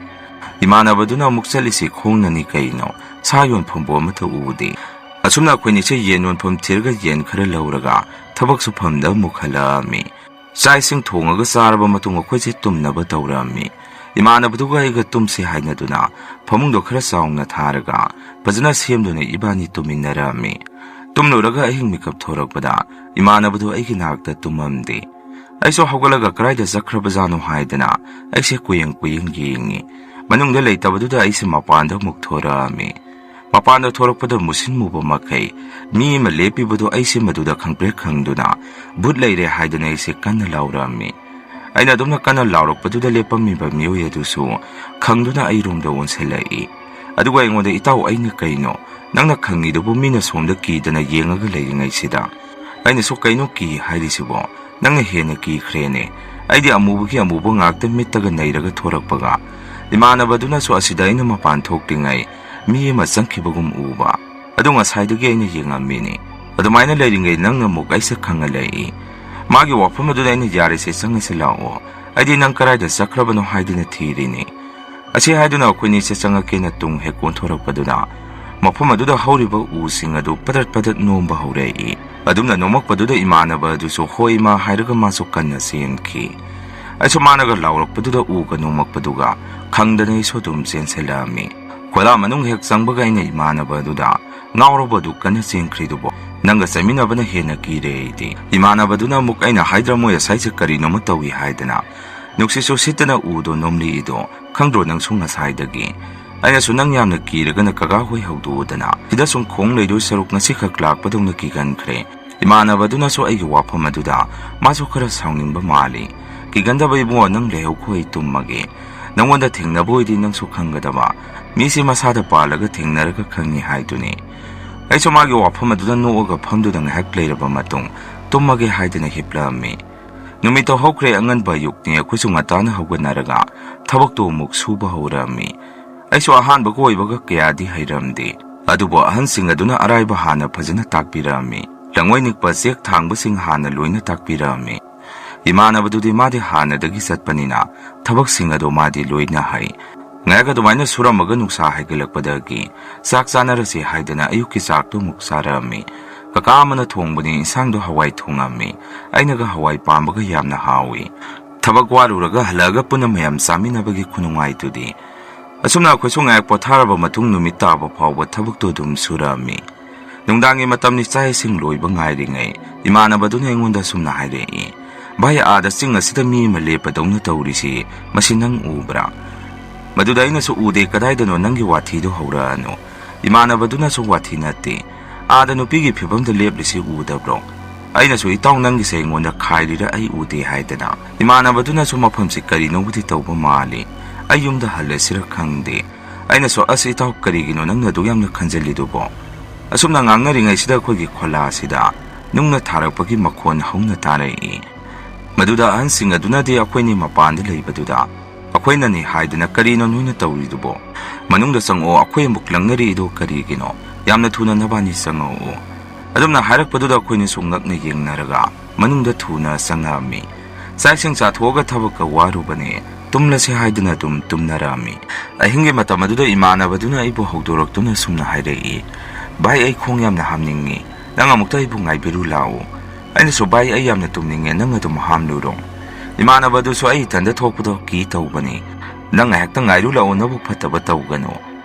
ꯏꯃꯥꯟꯅꯕꯗꯨꯅ "ꯑꯃꯨꯛ ꯆꯠꯂꯤꯁꯤ ꯈꯣꯡꯅꯅꯤ ꯀꯩꯅꯣ, ꯁꯥ ꯌꯣꯟꯐꯝꯕꯨ ꯑꯃꯠꯇ ꯎꯗꯦ꯫" ꯑꯁꯨꯝꯅ ꯑꯩꯈꯣꯏꯅꯤꯁꯦ ꯌꯦꯟ ꯌꯣꯟꯐꯝ ꯊꯤꯔꯒ ꯌꯦꯟ ꯈꯔ ꯂꯧꯔꯒ ꯊꯕꯛ ꯁꯨꯐꯝꯗ ꯑꯃꯨꯛ ꯍꯜꯂꯛꯑꯝꯃꯤ꯫ ꯆꯥꯛ ꯏꯁꯤꯡ ꯊꯣꯡꯉꯒ ꯆꯥꯔꯕ ꯃꯇꯨꯡ ꯑꯩꯈꯣꯏꯁꯦ ꯇꯨꯝꯅꯕ ꯇꯧꯔꯛꯑꯝꯃꯤ꯫ ꯏꯃꯥꯟꯅꯕꯗꯨꯒ ꯑꯩꯒ ꯇꯨꯝꯁꯤ ꯍꯥꯏꯅꯗꯨꯅ ꯐꯃꯨꯡꯗꯣ ꯈꯔ ꯆꯥꯎꯅ ꯊꯥꯔꯒ ꯐꯖꯅ ꯁꯦꯝꯗꯨꯅ ꯏꯕꯥꯅꯤ ꯇꯨꯝꯃꯤꯟꯅꯔꯛꯑꯝꯃꯤ꯫ ꯇꯨꯝꯂꯨꯔꯒ ꯑꯍꯤꯡ ꯃꯤꯀꯞ ꯊꯣꯔꯛꯄꯗ ꯏꯃꯥꯟꯅꯕꯗꯨ ꯑꯩꯒꯤ ꯅꯥꯛꯇ ꯇꯨꯝꯃꯝꯗꯦ꯫ ꯑꯩꯁꯨ ꯍꯧꯒꯠꯂꯒ ꯀꯗꯥꯏꯗ ꯆꯠꯈ꯭ꯔꯕꯖꯥꯠꯅꯣ ꯍꯥꯏꯗꯅ ꯑꯩꯁꯦ ꯀꯨꯌꯦꯡ ꯀꯨꯌꯦꯡ ꯌꯦꯡꯉꯤ꯫ ꯃꯅꯨꯡꯗ ꯂꯩꯇꯕꯗꯨꯗ ꯑꯩꯁꯦ ꯃꯄꯥꯟꯗ ꯑꯃꯨꯛ ꯊꯣꯔꯛꯑꯝꯃꯤ꯫ ꯃꯄꯥꯟꯗ ꯊꯣꯔꯛꯄꯗ ꯃꯨꯁꯤꯟ ꯃꯨꯕ ꯃꯈꯩ ꯃꯤ ꯑꯃ ꯂꯦꯞꯄꯤꯕꯗꯨ ꯑꯩꯁꯦ ꯃꯗꯨꯗ ꯈꯪꯄ꯭ꯔꯦꯛ ꯈꯪꯗꯨꯅ ꯚꯨꯠ ꯂꯩꯔꯦ ꯍꯥꯏꯗꯨꯅ ꯑꯩꯁꯦ ꯀꯟꯅ ꯂꯥꯎꯔꯛꯑꯝꯃꯤ꯫ ꯑꯩꯅ ꯑꯗꯨꯝꯅ ꯀꯟꯅ ꯂꯥꯎꯔꯛꯄꯗꯨꯗ ꯂꯦꯞꯄꯝꯃꯤꯕ ꯃꯤꯑꯣꯏ ꯑꯗꯨꯁꯨ ꯈꯪꯗꯨꯅ ꯑꯩꯔꯣꯝꯗ ꯑꯣꯟꯁꯤꯜꯂꯛꯏ꯫ ꯑꯗꯨꯒ ꯑꯩꯉꯣꯟꯗ, "ꯏꯇꯥꯎ, ꯑꯩꯅ ꯀꯩꯅꯣ? ꯅꯪꯅ ꯈꯪꯉꯤꯗꯨꯕꯨ ꯃꯤꯅ ꯁꯣꯝꯗ ꯀꯤꯗꯅ ꯌꯦꯡꯉꯒ ꯂꯩꯔꯤꯉꯩꯁꯤꯗ?" ꯑꯩꯅꯁꯨ, "ꯀꯩꯅꯣ ꯀꯤ ꯍꯥꯏꯔꯤꯁꯤꯕꯣ? ꯅꯪꯅ ꯍꯦꯟꯅ ꯀꯤꯈ꯭ꯔꯦꯅꯦ꯫ ꯑꯩꯗꯤ ꯑꯃꯨꯕꯒꯤ ꯑꯃꯨꯕ ꯉꯥꯛꯇ ꯃꯤꯠꯇꯒ ꯅꯩꯔꯒ ꯊꯣꯔꯛꯄꯒ ꯏꯃꯥꯟꯅꯕꯗꯨꯅꯁꯨ ꯑꯁꯤꯗ ꯑꯩꯅ ꯃꯄꯥꯟ ꯊꯣꯛꯇ꯭ꯔꯤꯉꯩ ꯃꯤ ꯑꯃ ꯆꯪꯈꯤꯕꯒꯨꯝ ꯎꯕ꯫ ꯑꯗꯨ ꯉꯁꯥꯏꯗꯒꯤ ꯑꯩꯅ ꯌꯦꯡꯉꯝꯃꯤꯅꯤ꯫ ꯑꯗꯨꯃꯥꯏꯅ ꯂꯩꯔꯤꯉꯩ ꯅꯪꯅ ꯑꯃꯨꯛ ꯑꯩꯁꯦ ꯈꯪꯍꯜꯂꯛꯏ꯫" ꯃꯥꯒꯤ ꯋꯥꯐꯝ ꯑꯗꯨꯗ ꯑꯩꯅ, "ꯌꯥꯔꯦꯁꯦ, ꯆꯪꯉꯁꯤ ꯂꯥꯛꯑꯣ꯫ ꯑꯩꯗꯤ ꯅꯪ ꯀꯗꯥꯏꯗ ꯆꯠꯈ꯭ꯔꯕꯅꯣ ꯍꯥꯏꯗꯨꯅ ꯊꯤꯔꯤꯅꯤ꯫" ꯑꯁꯤ ꯍꯥꯏꯗꯨꯅ ꯑꯩꯈꯣꯏꯅꯤꯁꯦ ꯆꯪꯉꯛꯀꯦꯅ ꯇꯨꯡ ꯍꯦꯛ ꯑꯣꯟꯊꯣꯔꯛꯄꯗꯨꯗ ꯃꯐꯝ ꯑꯗꯨꯗ ꯍꯧꯔꯤꯕ ꯎꯁꯤꯡ ꯑꯗꯨ ꯄꯗꯠ ꯄꯗꯠ ꯅꯣꯝꯕ ꯍꯧꯔꯛꯏ꯫ ꯑꯗꯨꯝꯅ ꯅꯣꯝꯃꯛꯄꯗꯨꯗ ꯏꯃꯥꯟꯅꯕ ꯑꯗꯨꯁꯨ "ꯍꯣꯏ, ꯏꯃꯥ" ꯍꯥꯏꯔꯒ ꯃꯥꯁꯨ ꯀꯟꯅ ꯆꯦꯟꯈꯤ꯫ ꯑꯩꯁꯨ ꯃꯥꯅꯒ ꯂꯥꯎꯔꯛꯄꯗꯨꯗ ꯎꯒ ꯅꯣꯝꯃꯛꯄꯗꯨꯒ ꯈꯪꯗꯅ ꯑꯩꯁꯨ ꯑꯗꯨꯝ ꯆꯦꯟꯁꯤꯜꯂꯛꯑꯝꯃꯤ꯫ ꯈꯣꯂꯥ ꯃꯅꯨꯡ ꯍꯦꯛ ꯆꯪꯕꯒ ꯑꯩꯅ ꯏꯃꯥꯟꯅꯕ ꯑꯗꯨꯗ, "ꯉꯥꯎꯔꯕꯣ ꯑꯗꯨꯛ ꯀꯟꯅ ꯆꯦꯟꯈ꯭ꯔꯤꯗꯨꯕꯣ? ꯅꯪꯒ ꯆꯠꯃꯤꯟꯅꯕꯅ ꯍꯦꯟꯅ ꯀꯤꯔꯦ ꯑꯩꯗꯤ꯫" ꯏꯃꯥꯟꯅꯕꯗꯨꯅ ꯑꯃꯨꯛ, "ꯑꯩꯅ ꯍꯥꯏꯗ꯭ꯔ ꯃꯣꯏ ꯑꯁꯥꯏꯁꯦ ꯀꯔꯤꯅꯣꯃ ꯇꯧꯏ ꯍꯥꯏꯗꯅ꯫ ꯅꯨꯡꯁꯤꯠꯁꯨ ꯁꯤꯠꯇꯅ ꯎꯗꯣ ꯅꯣꯝꯂꯤꯛꯏꯗꯣ ꯈꯪꯗ꯭ꯔꯣ ꯅꯪꯁꯨ ꯉꯁꯥꯏꯗꯒꯤ?" ꯑꯩꯅꯁꯨ, "ꯅꯪ ꯌꯥꯝꯅ ꯀꯤꯔꯒꯅ ꯀꯀꯥ ꯍꯣꯏ ꯍꯧꯗꯣꯛꯎꯗꯅ꯫ ꯁꯤꯗ ꯁꯨꯝ ꯈꯣꯡ ꯂꯩꯗꯣꯏ ꯁꯔꯨꯛ ꯉꯁꯤꯈꯛ ꯂꯥꯛꯄꯗꯧꯅ ꯀꯤꯒꯟꯈ꯭ꯔꯦ꯫" ꯏꯃꯥꯟꯅꯕꯗꯨꯅꯁꯨ ꯑꯩꯒꯤ ꯋꯥꯐꯝ ꯑꯗꯨꯗ ꯃꯥꯁꯨ ꯈꯔ ꯁꯥꯎꯅꯤꯡꯕ ꯃꯥꯜꯂꯤ꯫ "ꯀꯤꯒꯟꯗꯕ ꯏꯕꯨꯡꯉꯣ, ꯅꯪ ꯂꯩꯍꯧꯈꯣ, ꯑꯩ ꯇꯨꯝꯃꯒꯦ꯫ ꯅꯪꯉꯣꯟꯗ ꯊꯦꯡꯅꯕ ꯑꯣꯏꯗꯤ ꯅꯪꯁꯨ ꯈꯪꯒꯗꯕ꯫ ꯃꯤꯁꯤ ꯃꯁꯥꯗ ꯄꯥꯜꯂꯒ ꯊꯦꯡꯅꯔꯒ ꯈꯪꯉꯤ ꯍꯥꯏꯗꯨꯅꯤ꯫" ꯑꯩꯁꯨ ꯃꯥꯒꯤ ꯋꯥꯐꯝ ꯑꯗꯨꯗ ꯅꯣꯛꯑꯒ ꯐꯝꯗꯨꯗ ꯉꯥꯏꯍꯥꯛ ꯂꯩꯔꯕ ꯃꯇꯨꯡ ꯇꯨꯝꯃꯒꯦ ꯍꯥꯏꯗꯅ ꯍꯤꯞꯂꯛꯑꯝꯃꯤ꯫ ꯅꯨꯃꯤꯠꯇꯣ ꯍꯧꯈ꯭ꯔꯦ, ꯑꯉꯟꯕ ꯑꯌꯨꯛꯅꯤ꯫ ꯑꯩꯈꯣꯏꯁꯨ ꯉꯟꯇꯥꯅ ꯍꯧꯒꯠꯅꯔꯒ ꯊꯕꯛꯇꯨ ꯑꯃꯨꯛ ꯁꯨꯕ ꯍꯧꯔꯛꯑꯝꯃꯤ꯫ ꯑꯩꯁꯨ ꯑꯍꯥꯟꯕꯒ ꯑꯣꯏꯕꯒ ꯀꯌꯥꯗꯤ ꯍꯩꯔꯝꯗꯦ, ꯑꯗꯨꯕꯨ ꯑꯍꯟꯁꯤꯡ ꯑꯗꯨꯅ ꯑꯔꯥꯏꯕ ꯍꯥꯟꯅ ꯐꯖꯅ ꯇꯥꯛꯄꯤꯔꯛꯑꯝꯃꯤ꯫ ꯂꯪꯉꯣꯏ ꯅꯤꯛꯄ, ꯆꯦꯛ ꯊꯥꯡꯕꯁꯤꯡ ꯍꯥꯟꯅ ꯂꯣꯏꯅ ꯇꯥꯛꯄꯤꯔꯛꯑꯝꯃꯤ꯫ ꯏꯃꯥꯟꯅꯕꯗꯨꯗꯤ ꯃꯥꯗꯤ ꯍꯥꯟꯅꯗꯒꯤ ꯆꯠꯄꯅꯤꯅ ꯊꯕꯛꯁꯤꯡ ꯑꯗꯣ ꯃꯥꯗꯤ ꯂꯣꯏꯅ ꯍꯩ꯫ ꯉꯥꯏꯍꯥꯛ ꯑꯗꯨꯃꯥꯏꯅ ꯁꯨꯔꯝꯃꯒ ꯅꯨꯡꯁꯥ ꯍꯥꯏꯒꯠꯂꯛꯄꯗꯒꯤ ꯆꯥꯛ ꯆꯥꯅꯔꯁꯤ ꯍꯥꯏꯗꯅ ꯑꯌꯨꯛꯀꯤ ꯆꯥꯛꯇꯨ ꯑꯃꯨꯛ ꯆꯥꯔꯛꯑꯝꯃꯤ꯫ ꯀꯀꯥ ꯑꯃꯅ ꯊꯣꯡꯕꯅꯤ, ꯏꯟꯁꯥꯡꯗꯣ ꯍꯋꯥꯏ ꯊꯣꯡꯉꯝꯃꯤ꯫ ꯑꯩꯅꯒ ꯍꯋꯥꯏ ꯄꯥꯝꯕꯒ ꯌꯥꯝꯅ ꯍꯥꯎꯏ꯫ ꯊꯕꯛ ꯋꯥꯔꯨꯔꯒ ꯍꯜꯂꯛꯑꯒ ꯄꯨꯟꯅ ꯃꯌꯥꯝ ꯆꯥꯃꯤꯟꯅꯕꯒꯤ ꯈꯨꯅꯨꯡꯉꯥꯏꯗꯨꯗꯤ꯫ ꯑꯁꯨꯝꯅ ꯑꯩꯈꯣꯏꯁꯨ ꯉꯥꯏꯍꯥꯛ ꯄꯣꯊꯥꯔꯕ ꯃꯇꯨꯡ ꯅꯨꯃꯤꯠ ꯇꯥꯕ ꯐꯥꯎꯕ ꯊꯕꯛꯇꯨ ꯑꯗꯨꯝ ꯁꯨꯔꯛꯑꯝꯃꯤ꯫ ꯅꯨꯡꯗꯥꯡꯒꯤ ꯃꯇꯝꯅꯤ, ꯆꯥꯛ ꯏꯁꯤꯡ ꯂꯣꯏꯕ ꯉꯥꯏꯔꯤꯉꯩ ꯏꯃꯥꯟꯅꯕꯗꯨꯅ ꯑꯩꯉꯣꯟꯗ ꯑꯁꯨꯝꯅ ꯍꯥꯏꯔꯛꯏ, "ꯚꯥꯏ, ꯑꯥꯗ ꯆꯤꯡ ꯑꯁꯤꯗ ꯃꯤ ꯑꯃ ꯂꯦꯞꯄꯗꯧꯅ ꯇꯧꯔꯤꯁꯤ, ꯃꯁꯤ ꯅꯪ ꯎꯕ꯭ꯔꯥ?" ꯃꯗꯨꯗ ꯑꯩꯅꯁꯨ, "ꯎꯗꯦ, ꯀꯗꯥꯏꯗꯅꯣ? ꯅꯪꯒꯤ ꯋꯥꯊꯤꯗꯨ ꯍꯧꯔꯛꯑꯅꯨ꯫" ꯏꯃꯥꯟꯅꯕꯗꯨꯅꯁꯨ, "ꯋꯥꯊꯤ ꯅꯠꯇꯦ, ꯑꯥꯗ ꯅꯨꯄꯤꯒꯤ ꯐꯤꯕꯝꯗ ꯂꯦꯞꯂꯤꯁꯤ ꯎꯗꯕ꯭ꯔꯣ?" ꯑꯩꯅꯁꯨ, "ꯏꯇꯥꯎ, ꯅꯪꯒꯤꯁꯦ ꯑꯩꯉꯣꯟꯗ ꯈꯥꯏꯔꯤꯔ ꯑꯩ ꯎꯗꯦ" ꯍꯥꯏꯗꯅ꯫ ꯏꯃꯥꯟꯅꯕꯗꯨꯅꯁꯨ ꯃꯐꯝꯁꯤ ꯀꯔꯤꯅꯣꯕꯨꯗꯤ ꯇꯧꯕ ꯃꯥꯜꯂꯤ, ꯑꯩ ꯌꯨꯝꯗ ꯍꯜꯂꯁꯤꯔ ꯈꯪꯗꯦ꯫ ꯑꯩꯅꯁꯨ, "ꯑꯁ ꯏꯇꯥꯎ, ꯀꯔꯤꯒꯤꯅꯣ ꯅꯪꯅ ꯑꯗꯨꯛ ꯌꯥꯝꯅ ꯈꯟꯖꯤꯜꯂꯤꯗꯨꯕꯣ?" ꯑꯁꯨꯝꯅ ꯉꯥꯡꯅꯔꯤꯉꯩꯁꯤꯗ ꯑꯩꯈꯣꯏꯒꯤ ꯈꯣꯂꯥꯁꯤꯗ ꯅꯨꯡꯅ ꯊꯥꯔꯛꯄꯒꯤ ꯃꯈꯣꯟ ꯍꯧꯅ ꯇꯥꯔꯛꯏ꯫ ꯃꯗꯨꯗ ꯑꯍꯟꯁꯤꯡ ꯑꯗꯨꯅꯗꯤ ꯑꯩꯈꯣꯏꯅꯤ ꯃꯄꯥꯟꯗ ꯂꯩꯕꯗꯨꯗ ꯑꯩꯈꯣꯏꯅꯅꯤ ꯍꯥꯏꯗꯅ, "ꯀꯔꯤꯅꯣ ꯅꯣꯏꯅ ꯇꯧꯔꯤꯗꯨꯕꯣ? ꯃꯅꯨꯡꯗ ꯆꯪꯉꯛꯑꯣ, ꯑꯩꯈꯣꯏ ꯑꯃꯨꯛ ꯂꯪꯅꯔꯤꯗꯣ ꯀꯔꯤꯒꯤꯅꯣ? ꯌꯥꯝꯅ ꯊꯨꯅ ꯅꯕꯥꯅꯤ ꯆꯪꯉꯛꯑꯣ꯫" ꯑꯗꯨꯝꯅ ꯍꯥꯏꯔꯛꯄꯗꯨꯗ ꯑꯩꯈꯣꯏꯅꯤꯁꯨ ꯉꯛꯅ ꯌꯦꯡꯅꯔꯒ ꯃꯅꯨꯡꯗ ꯊꯨꯅ ꯆꯪꯉꯛꯑꯝꯃꯤ꯫ ꯆꯥꯛ ꯏꯁꯤꯡ ꯆꯥꯊꯣꯛꯑꯒ ꯊꯕꯛꯀ ꯋꯥꯔꯨꯕꯅꯦ, ꯇꯨꯝꯂꯁꯦ ꯍꯥꯏꯗꯨꯅ ꯑꯗꯨꯝ ꯇꯨꯝꯅꯔꯛꯑꯝꯃꯤ꯫ ꯑꯍꯤꯡꯒꯤ ꯃꯇꯝ ꯑꯗꯨꯗ ꯏꯃꯥꯟꯅꯕꯗꯨꯅ ꯑꯩꯕꯨ ꯍꯧꯗꯣꯔꯛꯇꯨꯅ ꯁꯨꯝꯅ ꯍꯥꯏꯔꯛꯏ, "ꯚꯥꯏ, ꯑꯩ ꯈꯣꯡ ꯌꯥꯝꯅ ꯍꯥꯝꯅꯤꯡꯉꯤ, ꯅꯪ ꯑꯃꯨꯛꯇ ꯑꯩꯕꯨ ꯉꯥꯏꯕꯤꯔꯨ ꯂꯥꯛꯎ꯫" ꯑꯩꯅꯁꯨ, "ꯚꯥꯏ, ꯑꯩ ꯌꯥꯝꯅ ꯇꯨꯝꯅꯤꯡꯉꯦ, ꯅꯪ ꯑꯗꯨꯝ ꯍꯥꯝꯂꯨꯔꯣ꯫" ꯏꯃꯥꯟꯅꯕꯗꯨꯁꯨ ꯑꯩ ꯏꯊꯟꯗ ꯊꯣꯛꯄꯗꯣ ꯀꯤ ꯇꯧꯕꯅꯤ꯫ "ꯅꯪ ꯉꯥꯏꯍꯥꯛꯇ ꯉꯥꯏꯔꯨ ꯂꯥꯛꯑꯣ, ꯅꯕꯨꯛ ꯐꯠꯇꯕ ꯇꯧꯒꯅꯨ꯫"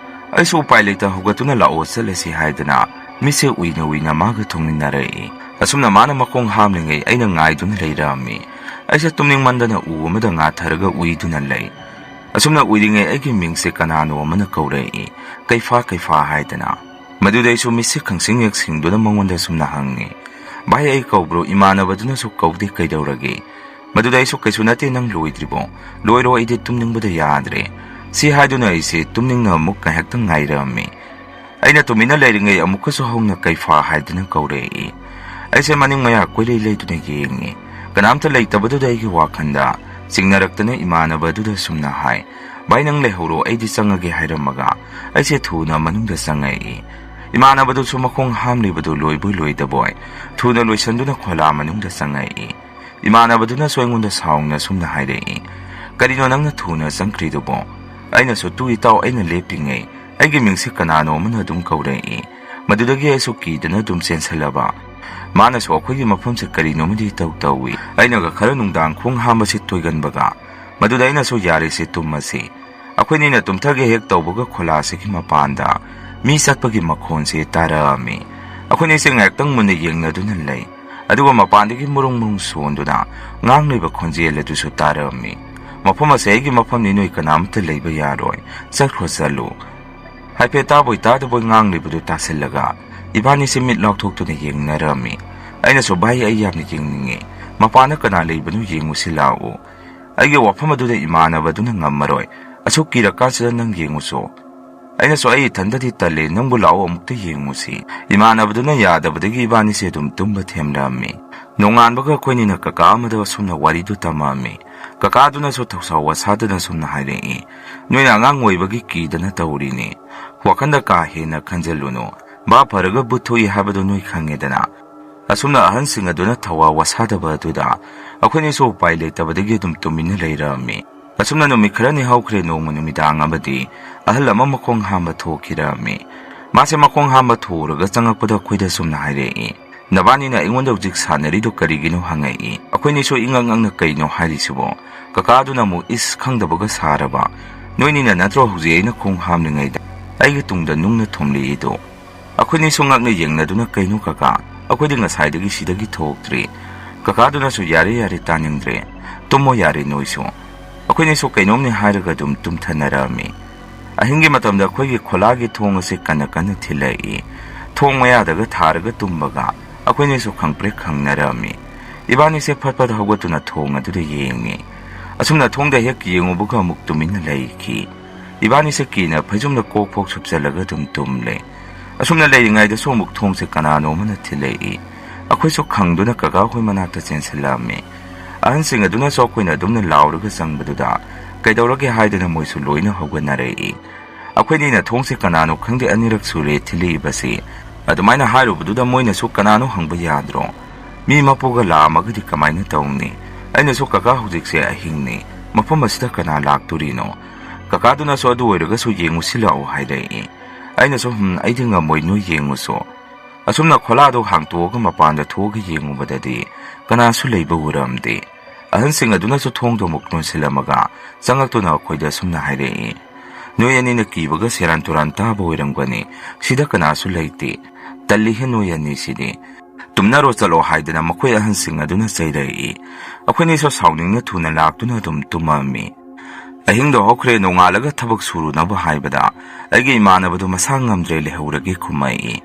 ꯑꯩꯁꯨ ꯎꯄꯥꯏ ꯂꯩꯇ ꯍꯧꯒꯠꯇꯨꯅ "ꯂꯥꯛꯑꯣ, ꯆꯠꯂꯁꯤ" ꯍꯥꯏꯗꯅ ꯃꯤꯠꯁꯦ ꯎꯏꯅ ꯎꯏꯅ ꯃꯥꯒ ꯊꯣꯡꯃꯤꯟꯅꯔꯛꯏ꯫ ꯑꯁꯨꯝꯅ ꯃꯥꯅ ꯃꯈꯣꯡ ꯍꯥꯝꯂꯤꯉꯩ ꯑꯩꯅ ꯉꯥꯏꯗꯨꯅ ꯂꯩꯔꯛꯑꯝꯃꯤ꯫ ꯑꯩꯁꯦ ꯇꯨꯝꯅꯤꯡꯃꯟꯗꯅ ꯎ ꯑꯃꯗ ꯉꯥꯊꯔꯒ ꯎꯏꯗꯨꯅ ꯂꯩ꯫ ꯑꯁꯨꯝꯅ ꯎꯏꯔꯤꯉꯩ ꯑꯩꯒꯤ ꯃꯤꯡꯁꯦ ꯀꯅꯥꯅꯣ ꯑꯃꯅ ꯀꯧꯔꯛꯏ, "ꯀꯩꯐꯥ, ꯀꯩꯐꯥ" ꯍꯥꯏꯗꯅ꯫ ꯃꯗꯨꯗ ꯑꯩꯁꯨ ꯃꯤꯠꯁꯦ ꯈꯪꯁꯤꯡ ꯍꯦꯛ ꯁꯤꯡꯗꯨꯅ ꯃꯉꯣꯟꯗ ꯑꯁꯨꯝꯅ ꯍꯪꯉꯤ, "ꯚꯥꯏ, ꯑꯩ ꯀꯧꯕ꯭ꯔꯣ? ꯏꯃꯥꯟꯅꯕꯗꯨꯅꯁꯨ ꯀꯧꯗꯦ, ꯀꯩꯗꯧꯔꯒꯦ?" ꯃꯗꯨꯗ ꯑꯩꯁꯨ, "ꯀꯩꯁꯨ ꯅꯠꯇꯦ, ꯅꯪ ꯂꯣꯏꯗ꯭ꯔꯤꯕꯣ?" "ꯂꯣꯏꯔꯣ, ꯑꯩꯗꯤ ꯇꯨꯝꯅꯤꯡꯕꯗ ꯌꯥꯗ꯭ꯔꯦ"꯫ ꯁꯤ ꯍꯥꯏꯗꯨꯅ ꯑꯩꯁꯦ ꯇꯨꯝꯅꯤꯡꯅ ꯑꯃꯨꯛ ꯉꯥꯏꯍꯥꯛꯇꯪ ꯉꯥꯏꯔꯝꯃꯤ꯫ ꯑꯩꯅ ꯇꯨꯃꯤꯟꯅ ꯂꯩꯔꯤꯉꯩ ꯑꯃꯨꯛꯀꯁꯨ ꯍꯧꯅ "ꯀꯩꯐꯥ" ꯍꯥꯏꯗꯨꯅ ꯀꯧꯔꯛꯏ꯫ ꯑꯩꯁꯦ ꯃꯅꯤꯡ ꯃꯌꯥ ꯀꯣꯏꯂꯩ ꯂꯩꯗꯨꯅ ꯌꯦꯡꯉꯤ꯫ ꯀꯅꯥꯝꯇ ꯂꯩꯇꯕꯗꯨꯗ ꯑꯩꯒꯤ ꯋꯥꯈꯜꯗ ꯆꯤꯡꯅꯔꯛꯇꯅ ꯏꯃꯥꯟꯅꯕꯗꯨꯗ ꯁꯨꯝꯅ ꯍꯥꯏ, "ꯚꯥꯏ, ꯅꯪ ꯂꯩꯍꯧꯔꯣ, ꯑꯩꯗꯤ ꯆꯪꯉꯒꯦ" ꯍꯥꯏꯔꯝꯃꯒ ꯑꯩꯁꯦ ꯊꯨꯅ ꯃꯅꯨꯡꯗ ꯆꯪꯉꯛꯏ꯫ ꯏꯃꯥꯟꯅꯕꯗꯨꯁꯨ ꯃꯈꯣꯡ ꯍꯥꯝꯂꯤꯕꯗꯨ ꯂꯣꯏꯕꯣꯏ ꯂꯣꯏꯗꯕꯣꯏ ꯊꯨꯅ ꯂꯣꯏꯁꯟꯗꯨꯅ ꯈꯣꯂꯥ ꯃꯅꯨꯡꯗ ꯆꯪꯉꯛꯏ꯫ ꯏꯃꯥꯟꯅꯕꯗꯨꯅꯁꯨ ꯑꯩꯉꯣꯟꯗ ꯁꯥꯎꯅ ꯁꯨꯝꯅ ꯍꯥꯏꯔꯛꯏ, "ꯀꯔꯤꯅꯣ ꯅꯪꯅ ꯊꯨꯅ ꯆꯪꯈ꯭ꯔꯤꯗꯨꯕꯣ?" ꯑꯩꯅꯁꯨ, "ꯇꯨ ꯏꯇꯥꯎ, ꯑꯩꯅ ꯂꯦꯞꯄꯤꯉꯩ ꯑꯩꯒꯤ ꯃꯤꯡꯁꯦ ꯀꯅꯥꯅꯣ ꯑꯃꯅ ꯑꯗꯨꯝ ꯀꯧꯔꯛꯏ"꯫ ꯃꯗꯨꯗꯒꯤ ꯑꯩꯁꯨ ꯀꯤꯗꯅ ꯑꯗꯨꯝ ꯆꯦꯟꯁꯜꯂꯕ꯫ ꯃꯥꯅꯁꯨ ꯑꯩꯈꯣꯏꯒꯤ ꯃꯐꯝꯁꯦ ꯀꯔꯤꯅꯣꯃꯗꯤ ꯏꯇꯧ ꯇꯧꯏ꯫ ꯑꯩꯅꯒ ꯈꯔ ꯅꯨꯡꯗꯥꯡ ꯈꯣꯡ ꯍꯥꯝꯕꯁꯤ ꯇꯣꯏꯒꯟꯕꯒ꯫ ꯃꯗꯨꯗ ꯑꯩꯅꯁꯨ, "ꯌꯥꯔꯦꯁꯦ, ꯇꯨꯝꯃꯁꯤ"꯫ ꯑꯩꯈꯣꯏꯅꯤꯅ ꯇꯨꯝꯊꯒꯦ ꯍꯦꯛ ꯇꯧꯕꯒ ꯈꯣꯂꯥꯁꯤꯒꯤ ꯃꯄꯥꯟꯗ ꯃꯤ ꯆꯠꯄꯒꯤ ꯃꯈꯣꯟꯁꯦ ꯇꯥꯔꯛꯑꯝꯃꯤ꯫ ꯑꯩꯈꯣꯏꯅꯤꯁꯦ ꯉꯥꯏꯍꯥꯛꯇꯪ ꯃꯨꯟꯅ ꯌꯦꯡꯅꯗꯨꯅ ꯂꯩ꯫ ꯑꯗꯨꯒ ꯃꯄꯥꯟꯗꯒꯤ ꯃꯨꯔꯨꯡ ꯃꯨꯔꯨꯡ ꯁꯣꯟꯗꯨꯅ ꯉꯥꯡꯂꯤꯕ ꯈꯣꯟꯖꯦꯜ ꯑꯗꯨꯁꯨ ꯇꯥꯔꯛꯑꯝꯃꯤ, "ꯃꯐꯝ ꯑꯁꯦ ꯑꯩꯒꯤ ꯃꯐꯝꯅꯤ, ꯅꯣꯏ ꯀꯅꯥꯃꯠꯇ ꯂꯩꯕ ꯌꯥꯔꯣꯏ, ꯆꯠꯈ꯭ꯔꯣ ꯆꯠꯂꯨ"꯫ ꯍꯥꯏꯐꯦꯠ ꯇꯥꯕꯣꯏ ꯇꯥꯗꯕꯣꯏ ꯉꯥꯡꯂꯤꯕꯗꯨ ꯇꯥꯁꯤꯜꯂꯒ ꯏꯕꯥꯅꯤꯁꯦ ꯃꯤꯠ ꯂꯥꯎꯊꯣꯛꯇꯨꯅ ꯌꯦꯡꯅꯔꯝꯃꯤ꯫ ꯑꯩꯅꯁꯨ, "ꯚꯥꯏ, ꯑꯩ ꯌꯥꯝꯅ ꯌꯦꯡꯅꯤꯡꯉꯤ, ꯃꯄꯥꯟꯗ ꯀꯅꯥ ꯂꯩꯕꯅꯣ ꯌꯦꯡꯉꯨꯁꯤ ꯂꯥꯛꯎ"꯫ ꯑꯩꯒꯤ ꯋꯥꯐꯝ ꯑꯗꯨꯗ ꯏꯃꯥꯟꯅꯕꯗꯨꯅ ꯉꯝꯃꯔꯣꯏ, "ꯑꯁꯨꯛ ꯀꯤꯔꯀꯥꯟꯁꯤꯗ ꯅꯪ ꯌꯦꯡꯉꯨꯁꯨ"꯫ ꯑꯩꯅꯁꯨ, "ꯑꯩ ꯏꯊꯟꯗꯗꯤ ꯇꯜꯂꯦ, ꯅꯪꯕꯨ ꯂꯥꯛꯑꯣ ꯑꯃꯨꯛꯇ ꯌꯦꯡꯉꯨꯁꯤ"꯫ ꯏꯃꯥꯟꯅꯕꯗꯨꯅ ꯌꯥꯗꯕꯗꯒꯤ ꯏꯕꯥꯅꯤꯁꯦ ꯑꯗꯨꯝ ꯇꯨꯝꯕ ꯊꯦꯝꯂꯛꯑꯝꯃꯤ꯫ ꯅꯣꯡꯉꯥꯟꯕꯒ ꯑꯩꯈꯣꯏꯅꯤꯅ ꯀꯀꯥ ꯑꯃꯗ ꯑꯁꯨꯝꯅ ꯋꯥꯔꯤꯗꯨ ꯇꯝꯃꯛꯑꯝꯃꯤ꯫ ꯀꯀꯥꯗꯨꯅꯁꯨ ꯊꯧꯁꯥ ꯋꯥꯁꯥꯗꯅ ꯑꯁꯨꯝꯅ ꯍꯥꯏꯔꯛꯏ, "ꯅꯣꯏꯅ ꯑꯉꯥꯡ ꯑꯣꯏꯕꯒꯤ ꯀꯤꯗꯅ ꯇꯧꯔꯤꯅꯤ꯫ ꯋꯥꯈꯜꯗ ꯀꯥ ꯍꯦꯟꯅ ꯈꯟꯖꯜꯂꯨꯅꯨ꯫ ꯚꯥꯞ ꯐꯔꯒ ꯚꯨꯠ ꯊꯣꯛꯏ ꯍꯥꯏꯕꯗꯨ ꯅꯣꯏ ꯈꯪꯉꯦꯗꯅ"꯫ ꯑꯁꯨꯝꯅ ꯑꯍꯟꯁꯤꯡ ꯑꯗꯨꯅ ꯊꯧꯋꯥ ꯋꯥꯁꯥꯗꯕ ꯑꯗꯨꯗ ꯑꯩꯈꯣꯏꯅꯤꯁꯨ ꯎꯄꯥꯏ ꯂꯩꯇꯕꯗꯒꯤ ꯑꯗꯨꯝ ꯇꯨꯃꯤꯟꯅ ꯂꯩꯔꯛꯑꯝꯃꯤ꯫ ꯑꯁꯨꯝꯅ ꯅꯨꯃꯤꯠ ꯈꯔꯅꯤ ꯍꯧꯈ꯭ꯔꯦ꯫ ꯅꯣꯡꯃ ꯅꯨꯃꯤꯗꯥꯡ ꯑꯃꯗꯤ ꯑꯍꯜ ꯑꯃ ꯃꯈꯣꯡ ꯍꯥꯝꯕ ꯊꯣꯛꯈꯤꯔꯝꯃꯤ꯫ ꯃꯥꯁꯦ ꯃꯈꯣꯡ ꯍꯥꯝꯕ ꯊꯣꯛꯎꯔꯒ ꯆꯪꯉꯛꯄꯗ ꯑꯩꯈꯣꯏꯗ ꯑꯁꯨꯝꯅ ꯍꯥꯏꯔꯛꯏ, "ꯅꯕꯥꯅꯤꯅ ꯑꯩꯉꯣꯟꯗ ꯍꯧꯖꯤꯛ ꯁꯥꯟꯅꯔꯤꯗꯣ ꯀꯔꯤꯒꯤꯅꯣ?" ꯍꯪꯉꯛꯏ꯫ ꯑꯩꯈꯣꯏꯅꯤꯁꯨ ꯏꯉꯛ ꯉꯛꯅ "ꯀꯩꯅꯣ ꯍꯥꯏꯔꯤꯁꯤꯕꯣ?" ꯀꯀꯥꯗꯨꯅ ꯑꯃꯨꯛ, "ꯏꯁ, ꯈꯪꯗꯕꯒ ꯁꯥꯔꯕ? ꯅꯣꯏꯅꯤꯅ ꯅꯠꯇ꯭ꯔꯣ ꯍꯧꯖꯤꯛ ꯑꯩꯅ ꯈꯣꯡ ꯍꯥꯝꯂꯤꯉꯩꯗ ꯑꯩꯒꯤ ꯇꯨꯡꯗ ꯅꯨꯡꯅ ꯊꯣꯝꯂꯛꯏꯗꯣ꯫ ꯑꯩꯈꯣꯏꯅꯤꯁꯨ ꯉꯛꯅ ꯌꯦꯡꯅꯗꯨꯅ, "ꯀꯩꯅꯣ ꯀꯀꯥ? ꯑꯩꯈꯣꯏꯗꯤ ꯉꯁꯥꯏꯗꯒꯤ ꯁꯤꯗꯒꯤ ꯊꯣꯛꯇ꯭ꯔꯤ꯫" ꯀꯀꯥꯗꯨꯅꯁꯨ, "ꯌꯥꯔꯦ, ꯌꯥꯔꯦ, ꯇꯥꯅꯤꯡꯗ꯭ꯔꯦ꯫ ꯇꯨꯝꯃꯣ ꯌꯥꯔꯦ ꯅꯣꯏꯁꯨ꯫" ꯑꯩꯈꯣꯏꯅꯤꯁꯨ ꯀꯩꯅꯣꯝꯅꯤ ꯍꯥꯏꯔꯒ ꯑꯗꯨꯝ ꯇꯨꯝꯊꯅꯔꯛꯑꯝꯃꯤ꯫ ꯑꯍꯤꯡꯒꯤ ꯃꯇꯝꯗ ꯑꯩꯈꯣꯏꯒꯤ ꯈꯣꯂꯥꯒꯤ ꯊꯣꯡ ꯑꯁꯤ ꯀꯟꯅ ꯀꯟꯅ ꯊꯤꯜꯂꯛꯏ꯫ ꯊꯣꯡ ꯃꯌꯥꯗꯒ ꯊꯥꯔꯒ ꯇꯨꯝꯕꯒ ꯑꯩꯈꯣꯏꯅꯤꯁꯨ ꯈꯪꯄ꯭ꯔꯦꯛ ꯈꯪꯅꯔꯝꯃꯤ꯫ ꯏꯕꯥꯅꯤꯁꯦ ꯐꯠ ꯐꯠ ꯍꯧꯒꯠꯇꯨꯅ ꯊꯣꯡ ꯑꯗꯨꯗ ꯌꯦꯡꯉꯤ꯫ ꯑꯁꯨꯝꯅ ꯊꯣꯡꯗ ꯍꯦꯛ ꯌꯦꯡꯉꯨꯕꯒ ꯑꯃꯨꯛ ꯇꯨꯃꯤꯟꯅ ꯂꯩꯈꯤ꯫ ꯏꯕꯥꯅꯤꯁꯦ ꯀꯤꯅ ꯐꯩꯖꯨꯝꯗ ꯀꯣꯛ ꯐꯥꯎ ꯁꯨꯞꯆꯜꯂꯒ ꯑꯗꯨꯝ ꯇꯨꯝꯂꯦ꯫ ꯑꯁꯨꯝꯅ ꯂꯩꯔꯤꯉꯩꯗꯁꯨ ꯑꯃꯨꯛ ꯊꯣꯡꯁꯦ ꯀꯅꯥꯅꯣ ꯑꯃꯅ ꯊꯤꯜꯂꯛꯏ꯫ ꯑꯩꯈꯣꯏꯁꯨ ꯈꯪꯗꯨꯅ ꯀꯀꯥ ꯍꯣꯏ ꯃꯅꯥꯛꯇ ꯆꯦꯟꯁꯤꯜꯂꯛꯑꯝꯃꯤ꯫ ꯑꯍꯟꯁꯤꯡ ꯑꯗꯨꯅꯁꯨ ꯑꯩꯈꯣꯏꯅ ꯑꯗꯨꯝꯅ ꯂꯥꯎꯔꯒ ꯆꯪꯕꯗꯨꯗ, "ꯀꯩꯗꯧꯔꯒꯦ?" ꯍꯥꯏꯗꯅ ꯃꯣꯏꯁꯨ ꯂꯣꯏꯅ ꯍꯧꯒꯠꯅꯔꯛꯏ꯫ ꯑꯩꯈꯣꯏꯅꯤꯅ ꯊꯣꯡꯁꯦ ꯀꯅꯥꯅꯣ ꯈꯪꯗꯦ ꯑꯅꯤꯔꯛ ꯁꯨꯔꯦ ꯊꯤꯜꯂꯛꯏꯕꯁꯤ꯫ ꯑꯗꯨꯃꯥꯏꯅ ꯍꯥꯏꯔꯨꯕꯗꯨꯗ ꯃꯣꯏꯅꯁꯨ ꯀꯅꯥꯅꯣ ꯍꯪꯕ ꯌꯥꯗ꯭ꯔꯣ? ꯃꯤ ꯃꯄꯨꯒ ꯂꯥꯛꯑꯝꯃꯒꯗꯤ ꯀꯃꯥꯏꯅ ꯇꯧꯅꯤ? ꯑꯩꯅꯁꯨ, "ꯀꯀꯥ, ꯍꯧꯖꯤꯛꯁꯦ ꯑꯍꯤꯡꯅꯤ, ꯃꯐꯝ ꯑꯁꯤꯗ ꯀꯅꯥ ꯂꯥꯛꯇꯣꯔꯤꯅꯣ?" ꯀꯀꯥꯗꯨꯅꯁꯨ, "ꯑꯗꯨ ꯑꯣꯏꯔꯒꯁꯨ ꯌꯦꯡꯉꯨꯁꯤ ꯂꯥꯛꯑꯣ" ꯍꯥꯏꯔꯛꯏ꯫ ꯑꯩꯅꯁꯨ, "ꯍꯝ, ꯑꯩꯗꯤ ꯉꯝꯃꯣꯏ, ꯅꯣꯏ ꯌꯦꯡꯉꯨꯁꯣ꯫" ꯑꯁꯨꯝꯅ ꯈꯣꯂꯥꯗꯣ ꯍꯥꯡꯇꯣꯛꯑꯒ ꯃꯄꯥꯟꯗ ꯊꯣꯛꯑꯒ ꯌꯦꯡꯉꯨꯕꯗꯗꯤ ꯀꯅꯥꯁꯨ ꯂꯩꯕ ꯎꯔꯝꯗꯦ꯫ ꯑꯍꯟꯁꯤꯡ ꯑꯗꯨꯅꯁꯨ ꯊꯣꯡꯗꯣ ꯑꯃꯨꯛ ꯂꯣꯟꯁꯤꯜꯂꯝꯃꯒ ꯆꯪꯉꯛꯇꯨꯅ ꯑꯩꯈꯣꯏꯗ ꯑꯁꯨꯝꯅ ꯍꯥꯏꯔꯛꯏ, "ꯅꯣꯏ ꯑꯅꯤꯅ ꯀꯤꯕꯒ ꯁꯦꯔꯥꯟ ꯇꯨꯔꯥꯟ ꯇꯥꯕ ꯑꯣꯏꯔꯝꯒꯅꯤ꯫ ꯁꯤꯗ ꯀꯅꯥꯁꯨ ꯂꯩꯇꯦ꯫ ꯇꯜꯂꯤꯍꯦ ꯅꯣꯏ ꯑꯅꯤꯁꯤꯗꯤ꯫ ꯇꯨꯝꯅꯔꯣ ꯆꯠꯂꯣ" ꯍꯥꯏꯗꯅ ꯃꯈꯣꯏ ꯑꯍꯟꯁꯤꯡ ꯑꯗꯨꯅ ꯆꯩꯔꯛꯏ꯫ ꯑꯩꯈꯣꯏꯅꯤꯁꯨ ꯁꯥꯎꯅꯤꯡꯅ ꯊꯨꯅ ꯂꯥꯛꯇꯨꯅ ꯑꯗꯨꯝ ꯇꯨꯝꯃꯝꯃꯤ꯫ ꯑꯍꯤꯡꯗꯣ ꯍꯧꯈ꯭ꯔꯦ, ꯅꯣꯡꯉꯥꯜꯂꯒ ꯊꯕꯛ ꯁꯨꯔꯨꯅꯕ ꯍꯥꯏꯕꯗ ꯑꯩꯒꯤ ꯏꯃꯥꯟꯅꯕꯗꯨ ꯃꯁꯥ ꯉꯝꯗ꯭ꯔꯦ, ꯂꯩꯍꯧꯔꯒꯦ ꯈꯨꯝꯃꯛꯏ꯫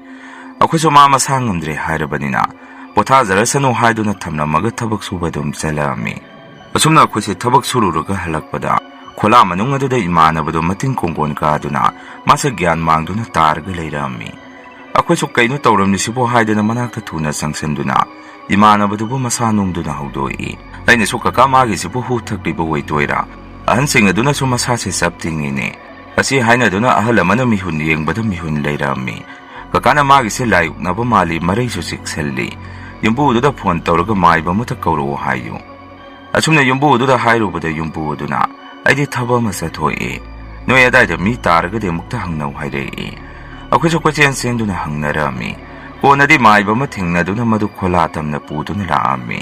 ꯑꯩꯈꯣꯏꯁꯨ ꯃꯥ ꯃꯁꯥ ꯉꯝꯗ꯭ꯔꯦ ꯍꯥꯏꯔꯕꯅꯤꯅ ꯄꯣꯊꯥꯖꯔꯁꯅꯨ ꯍꯥꯏꯗꯨꯅ ꯊꯝꯂꯝꯃꯒ ꯊꯕꯛ ꯁꯨꯕ ꯑꯗꯨꯝ ꯆꯠꯂꯛꯑꯝꯃꯤ꯫ ꯑꯁꯨꯝꯅ ꯑꯩꯈꯣꯏꯁꯦ ꯊꯕꯛ ꯁꯨꯔꯨꯔꯒ ꯍꯜꯂꯛꯄꯗ ꯈꯣꯂꯥ ꯃꯅꯨꯡ ꯑꯗꯨꯗ ꯏꯃꯥꯟꯅꯕꯗꯣ ꯃꯇꯤꯟ ꯀꯣꯡꯒꯣꯟ ꯀꯥꯗꯨꯅ ꯃꯥꯁꯦ ꯒ꯭ꯌꯥꯟ ꯃꯥꯡꯗꯨꯅ ꯇꯥꯔꯒ ꯂꯩꯔꯝꯃꯤ꯫ ꯑꯩꯈꯣꯏꯁꯨ "ꯀꯩꯅꯣ ꯇꯧꯔꯝꯂꯤꯁꯤꯕꯣ?" ꯍꯥꯏꯗꯅ ꯃꯅꯥꯛꯇ ꯊꯨꯅ ꯆꯪꯁꯤꯟꯗꯨꯅ ꯏꯃꯥꯟꯅꯕꯗꯨꯕꯨ ꯃꯁꯥ ꯅꯣꯝꯗꯨꯅ ꯍꯧꯗꯣꯛꯏ꯫ ꯑꯩꯅꯁꯨ, "ꯀꯀꯥ, ꯃꯥꯒꯤꯁꯤꯕꯨ ꯍꯨ ꯊꯛꯂꯤꯕ ꯑꯣꯏꯗꯣꯏꯔꯥ?" ꯑꯍꯟꯁꯤꯡ ꯑꯗꯨꯅꯁꯨ, "ꯃꯁꯥꯁꯦ ꯆꯞ ꯇꯤꯡꯉꯤꯅꯦ꯫" ꯑꯁꯤ ꯍꯥꯏꯅꯗꯨꯅ ꯑꯍꯜ ꯑꯃꯅ ꯃꯤꯍꯨꯟ ꯌꯦꯡꯕꯗ ꯃꯤꯍꯨꯟ ꯂꯩꯔꯝꯃꯤ꯫ "ꯀꯀꯥꯅ ꯃꯥꯒꯤꯁꯦ ꯂꯥꯏ ꯎꯛꯅꯕ ꯃꯥꯜꯂꯤ, ꯃꯔꯩꯁꯨ ꯆꯤꯛꯁꯜꯂꯤ꯫ ꯌꯨꯝꯕꯨꯗꯨꯗ ꯐꯣꯟ ꯇꯧꯔꯒ ꯃꯥꯏꯕ ꯑꯃꯇ ꯀꯧꯔꯛꯑꯣ ꯍꯥꯏꯌꯨ꯫" ꯑꯁꯨꯝꯅ ꯌꯨꯝꯕꯨꯗꯨꯗ ꯍꯥꯏꯔꯨꯕꯗ ꯌꯨꯝꯕꯨ ꯑꯗꯨꯅ, "ꯑꯩꯗꯤ ꯊꯕꯛ ꯑꯃ ꯆꯠꯊꯣꯛꯏ, ꯅꯣꯏ ꯑꯗꯥꯏꯗ ꯃꯤ ꯇꯥꯔꯒꯗꯤ ꯑꯃꯨꯛꯇ ꯍꯪꯅꯧ" ꯍꯥꯏꯔꯛꯏ꯫ ꯑꯩꯈꯣꯏꯁꯨ ꯀꯣꯏꯆꯦꯟ ꯆꯦꯟꯗꯨꯅ ꯍꯪꯅꯔꯝꯃꯤ꯫ ꯀꯣꯟꯅꯗꯤ ꯃꯥꯏꯕ ꯑꯃ ꯊꯦꯡꯅꯗꯨꯅ ꯃꯗꯨ ꯈꯣꯂꯥ ꯇꯝꯅ ꯄꯨꯗꯨꯅ ꯂꯥꯛꯑꯝꯃꯤ꯫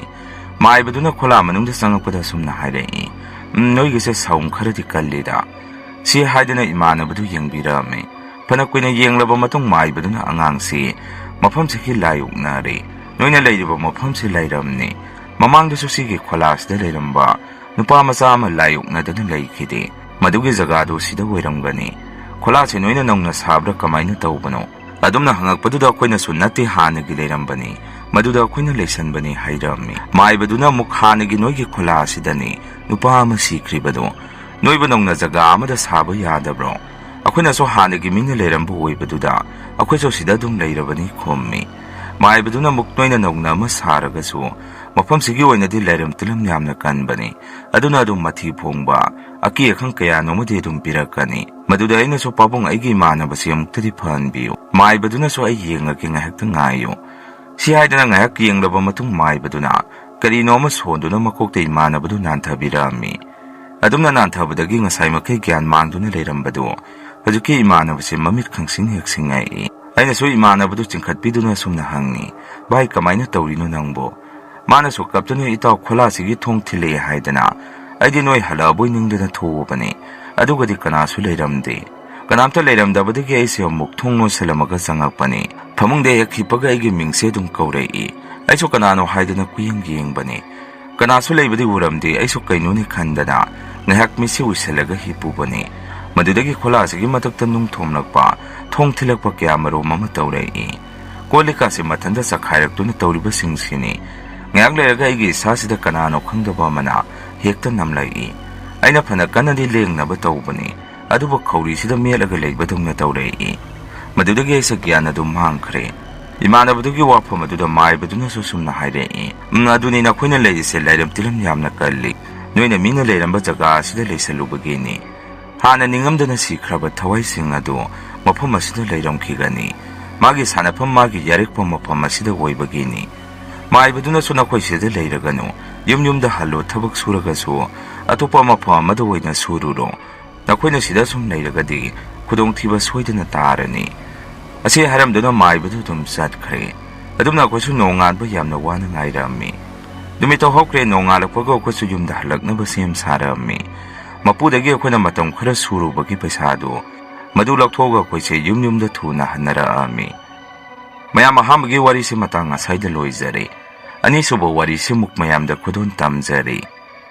ꯃꯥꯏꯕꯗꯨꯅ ꯈꯣꯂꯥ ꯃꯅꯨꯡꯗ ꯆꯪꯉꯛꯄꯗ ꯑꯁꯨꯝꯅ ꯍꯥꯏꯔꯛꯏ, "ꯎꯝ, ꯅꯣꯏꯒꯤꯁꯦ ꯁꯥꯎꯟ ꯈꯔꯗꯤ ꯀꯜꯂꯤꯗ꯫" ꯁꯤ ꯍꯥꯏꯗꯅ ꯏꯃꯥꯟꯅꯕꯗꯨ ꯌꯦꯡꯕꯤꯔꯛꯑꯝꯃꯤ꯫ ꯐꯅ ꯀꯨꯏꯅ ꯌꯦꯡꯂꯕ ꯃꯇꯨꯡ ꯃꯥꯏꯕꯗꯨꯅ ꯑꯉꯥꯡꯁꯤ ꯃꯐꯝꯁꯤꯒꯤ ꯂꯥꯏ ꯑꯣꯛꯅꯔꯦ꯫ ꯅꯣꯏꯅ ꯂꯩꯔꯤꯕ ꯃꯐꯝꯁꯤ ꯂꯩꯔꯝꯅꯤ꯫ ꯃꯃꯥꯡꯗꯁꯨ ꯁꯤꯒꯤ ꯈꯣꯂꯥꯁꯤꯗ ꯂꯩꯔꯝꯕ ꯅꯨꯄꯥ ꯃꯆꯥ ꯑꯃ ꯂꯥꯏ ꯑꯣꯛꯅꯗꯅ ꯂꯩꯈꯤꯗꯦ꯫ ꯃꯗꯨꯒꯤ ꯖꯒꯥꯗꯨ ꯁꯤꯗ ꯑꯣꯏꯔꯝꯒꯅꯤ꯫ ꯈꯣꯂꯥꯁꯤ ꯅꯣꯏꯅ ꯅꯧꯅ ꯁꯥꯕ꯭ꯔꯥ ꯀꯃꯥꯏꯅ ꯇꯧꯕꯅꯣ? ꯑꯗꯨꯝꯅ ꯍꯪꯉꯛꯄꯗꯨꯗ ꯑꯩꯈꯣꯏꯅꯁꯨ ꯅꯠꯇꯦ, ꯍꯥꯟꯅꯒꯤ ꯂꯩꯔꯝꯕꯅꯤ꯫ ꯃꯗꯨꯗ ꯑꯩꯈꯣꯏꯅ ꯂꯩꯁꯟꯕꯅꯤ ꯍꯥꯏꯔꯝꯃꯤ꯫ ꯃꯥꯏꯕꯗꯨꯅ ꯑꯃꯨꯛ ꯍꯥꯟꯅꯒꯤ ꯅꯣꯏꯒꯤ ꯈꯣꯂꯥ ꯑꯁꯤꯗꯅꯤ ꯅꯨꯄꯥ ꯑꯃ ꯁꯤꯈ꯭ꯔꯤꯕꯗꯣ꯫ ꯅꯣꯏꯕꯨ ꯅꯧꯅ ꯖꯒꯥ ꯑꯃꯗ ꯁꯥꯕ ꯌꯥꯗꯕ꯭ꯔꯣ? ꯑꯩꯈꯣꯏꯅꯁꯨ ꯍꯥꯟꯅꯒꯤ ꯃꯤꯅ ꯂꯩꯔꯝꯕ ꯑꯣꯏꯕꯗꯨꯗ ꯑꯩꯈꯣꯏꯁꯨ ꯁꯤꯗ ꯑꯗꯨꯝ ꯂꯩꯔꯕꯅꯤ ꯈꯨꯝꯃꯤ꯫ ꯃꯥꯏꯕꯗꯨꯅ ꯑꯃꯨꯛ ꯅꯣꯏꯅ ꯅꯧꯅ ꯑꯃ ꯁꯥꯔꯒꯁꯨ ꯃꯐꯝꯁꯤꯒꯤ ꯑꯣꯏꯅꯗꯤ ꯂꯩꯔꯝ ꯇꯤꯂꯝ ꯌꯥꯝꯅ ꯀꯟꯕꯅꯤ꯫ ꯑꯗꯨꯅ ꯑꯗꯨꯝ ꯃꯊꯤ ꯐꯣꯡꯕ, ꯑꯀꯤ ꯑꯈꯪ ꯀꯌꯥꯅꯣꯃꯗꯤ ꯑꯗꯨꯝ ꯄꯤꯔꯛꯀꯅꯤ꯫ ꯃꯗꯨꯗ ꯑꯩꯅꯁꯨ ꯄꯥꯕꯨꯡ ꯑꯩꯒꯤ ꯏꯃꯥꯟꯅꯕꯁꯤ ꯑꯃꯨꯛꯇꯗꯤ ꯐꯍꯟꯕꯤꯌꯨ꯫ ꯃꯥꯏꯕꯗꯨꯅꯁꯨ ꯑꯩ ꯌꯦꯡꯉꯒꯦ, ꯉꯥꯏꯍꯥꯛꯇ ꯉꯥꯏꯌꯨ꯫ ꯁꯤ ꯍꯥꯏꯗꯅ ꯉꯥꯏꯍꯥꯛ ꯌꯦꯡꯂꯕ ꯃꯇꯨꯡ ꯃꯥꯏꯕꯗꯨꯅ ꯀꯔꯤꯅꯣ ꯑꯃ ꯁꯣꯟꯗꯨꯅ ꯃꯀꯣꯛꯇ ꯏꯃꯥꯟꯅꯕꯗꯨ ꯅꯥꯟꯊꯕꯤꯔꯛꯑꯝꯃꯤ꯫ ꯑꯗꯨꯝꯅ ꯅꯥꯟꯊꯕꯗꯒꯤ ꯉꯁꯥꯏ ꯃꯈꯩ ꯒ꯭ꯌꯥꯟ ꯃꯥꯡꯗꯨꯅ ꯂꯩꯔꯝꯕꯗꯨ ꯍꯧꯖꯤꯛꯀꯤ ꯏꯃꯥꯟꯅꯕꯁꯤ ꯃꯃꯤꯠ ꯈꯪꯁꯤꯡ ꯍꯦꯛ ꯁꯤꯡꯉꯛꯏ꯫ ꯑꯩꯅꯁꯨ ꯏꯃꯥꯟꯅꯕꯗꯨ ꯆꯤꯡꯈꯠꯄꯤꯗꯨꯅ ꯑꯁꯨꯝꯅ ꯍꯪꯉꯤ, "ꯚꯥꯏ, ꯀꯃꯥꯏꯅ ꯇꯧꯔꯤꯅꯣ ꯅꯪꯕꯨ?" ꯃꯥꯅꯁꯨ ꯀꯞꯇꯨꯅ, "ꯏꯇꯥꯎ, ꯈꯣꯂꯥꯁꯤꯒꯤ ꯊꯣꯡ ꯊꯤꯜꯂꯛꯑꯦ ꯍꯥꯏꯗꯅ ꯑꯩꯗꯤ ꯅꯣꯏ ꯍꯜꯂꯛꯑꯕꯣꯏ ꯅꯤꯡꯗꯅ ꯊꯣꯛꯎꯕꯅꯤ꯫ ꯑꯗꯨꯒꯗꯤ ꯀꯅꯥꯁꯨ ꯂꯩꯔꯝꯗꯦ꯫ ꯀꯅꯥꯝꯇ ꯂꯩꯔꯝꯗꯕꯗꯒꯤ ꯑꯩꯁꯦ ꯑꯃꯨꯛ ꯊꯣꯡ ꯂꯣꯟꯁꯤꯜꯂꯝꯃꯒ ꯆꯪꯉꯛꯄꯅꯤ꯫ ꯐꯃꯨꯡꯗ ꯍꯦꯛ ꯍꯤꯞꯄꯒ ꯑꯩꯒꯤ ꯃꯤꯡꯁꯦ ꯑꯗꯨꯝ ꯀꯧꯔꯛꯏ꯫ ꯑꯩꯁꯨ ꯀꯅꯥꯅꯣ ꯍꯥꯏꯗꯅ ꯀꯨꯌꯦꯡ ꯌꯦꯡꯕꯅꯤ꯫ ꯀꯅꯥꯁꯨ ꯂꯩꯕꯗꯤ ꯎꯔꯝꯗꯦ꯫ ꯑꯩꯁꯨ ꯀꯩꯅꯣꯅꯤ ꯈꯟꯗꯅ ꯉꯥꯏꯍꯥꯛ ꯃꯤꯠꯁꯦ ꯎꯏꯁꯜꯂꯒ ꯍꯤꯞꯄꯨꯕꯅꯤ꯫ ꯃꯗꯨꯗꯒꯤ ꯈꯣꯂꯥꯁꯤꯒꯤ ꯃꯊꯛꯇ ꯅꯨꯡ ꯊꯣꯝꯂꯛꯄ, ꯊꯣꯡ ꯊꯤꯜꯂꯛꯄ ꯀꯌꯥ ꯃꯔꯨꯝ ꯑꯃ ꯇꯧꯔꯛꯏ꯫ ꯀꯣꯜ ꯂꯤꯛꯀꯥꯁꯦ ꯃꯊꯟꯇ ꯆꯈꯥꯏꯔꯛꯇꯨꯅ ꯇꯧꯔꯤꯕꯁꯤꯡꯁꯤꯅꯤ꯫ ꯉꯥꯏꯍꯥꯛ ꯂꯩꯔꯒ ꯑꯩꯒꯤ ꯏꯁꯥꯁꯤꯗ ꯀꯅꯥꯅꯣ ꯈꯪꯗꯕ ꯑꯃꯅ ꯍꯦꯛꯇ ꯅꯝꯂꯛꯏ꯫ ꯑꯩꯅ ꯐꯅ ꯀꯟꯅꯗꯤ ꯂꯦꯡꯅꯕ ꯇꯧꯕꯅꯤ, ꯑꯗꯨꯕꯨ ꯈꯧꯔꯤꯁꯤꯗ ꯃꯦꯠꯂꯒ ꯂꯩꯕꯗꯧꯅ ꯇꯧꯔꯛꯏ꯫ ꯃꯗꯨꯗꯒꯤ ꯑꯩꯁꯦ ꯒ꯭ꯌꯥꯟ ꯑꯗꯨꯝ ꯃꯥꯡꯈ꯭ꯔꯦ꯫ ꯏꯃꯥꯟꯅꯕꯗꯨꯒꯤ ꯋꯥꯐꯝ ꯑꯗꯨꯗ ꯃꯥꯏꯕꯗꯨꯅꯁꯨ ꯁꯨꯝꯅ ꯍꯥꯏꯔꯛꯏ, "ꯎꯝ, ꯑꯗꯨꯅꯤ ꯅꯈꯣꯏꯅ ꯂꯩꯔꯤꯁꯦ, ꯂꯥꯏꯔꯝ ꯇꯤꯂꯝ ꯌꯥꯝꯅ ꯀꯜꯂꯤ꯫ ꯅꯣꯏꯅ ꯃꯤꯅ ꯂꯩꯔꯝꯕ ꯖꯒꯥ ꯑꯁꯤꯗ ꯂꯩꯁꯜꯂꯨꯕꯒꯤꯅꯤ꯫ ꯍꯥꯟꯅ ꯅꯤꯡꯉꯝꯗꯅ ꯁꯤꯈ꯭ꯔꯕ ꯊꯋꯥꯏꯁꯤꯡ ꯑꯗꯨ ꯃꯐꯝ ꯑꯁꯤꯗ ꯂꯩꯔꯝꯈꯤꯒꯅꯤ꯫ ꯃꯥꯒꯤ ꯁꯥꯟꯅꯐꯝ, ꯃꯥꯒꯤ ꯌꯥꯔꯦꯛꯄ ꯃꯐꯝ ꯑꯁꯤꯗ ꯑꯣꯏꯕꯒꯤꯅꯤ꯫ ꯃꯥꯏꯕꯗꯨꯅꯁꯨ ꯅꯈꯣꯏ ꯁꯤꯗ ꯂꯩꯔꯒꯅꯨ, ꯌꯨꯝ ꯌꯨꯝꯗ ꯍꯜꯂꯨ, ꯊꯕꯛ ꯁꯨꯔꯒꯁꯨ ꯑꯇꯣꯞꯄ ꯃꯐꯝ ꯑꯃꯗ ꯑꯣꯏꯅ ꯁꯨꯔꯨꯔꯣ꯫ ꯅꯈꯣꯏꯅ ꯁꯤꯗ ꯁꯨꯝ ꯂꯩꯔꯒꯗꯤ ꯈꯨꯗꯣꯡꯊꯤꯕ ꯁꯣꯏꯗꯅ ꯇꯥꯔꯅꯤ"꯫ ꯑꯁꯤ ꯍꯥꯏꯔꯝꯗꯨꯅ ꯃꯥꯏꯕꯗꯨ ꯑꯗꯨꯝ ꯆꯠꯈ꯭ꯔꯦ꯫ ꯑꯗꯨꯝꯅ ꯑꯩꯈꯣꯏꯁꯨ ꯅꯣꯡꯉꯥꯟꯕ ꯌꯥꯝꯅ ꯋꯥꯅ ꯉꯥꯏꯔꯝꯃꯤ꯫ ꯅꯨꯃꯤꯠꯇꯣ ꯍꯧꯈ꯭ꯔꯦ, ꯅꯣꯡꯉꯥꯜꯂꯛꯄꯒ ꯑꯩꯈꯣꯏꯁꯨ ꯌꯨꯝꯗ ꯍꯜꯂꯛꯅꯕ ꯁꯦꯝ ꯁꯥꯔꯝꯃꯤ꯫ ꯃꯄꯨꯗꯒꯤ ꯑꯩꯈꯣꯏꯅ ꯃꯇꯝ ꯈꯔ ꯁꯨꯔꯨꯕꯒꯤ ꯄꯩꯁꯥꯗꯨ ꯃꯗꯨ ꯂꯧꯊꯣꯛꯑꯒ ꯑꯩꯈꯣꯏꯁꯦ ꯌꯨꯝ ꯌꯨꯝꯗ ꯊꯨꯅ ꯍꯟꯅꯔꯛꯑꯝꯃꯤ꯫ ꯃꯌꯥꯝ, ꯑꯍꯥꯟꯕꯒꯤ ꯋꯥꯔꯤꯁꯤ ꯃꯇꯥꯡ ꯑꯁꯥꯏꯗ ꯂꯣꯏꯖꯔꯦ꯫ ꯑꯅꯤꯁꯨꯕ ꯋꯥꯔꯤꯁꯤꯃꯨꯛ ꯃꯌꯥꯝꯗ ꯈꯨꯗꯣꯜ ꯇꯝꯖꯔꯤ꯫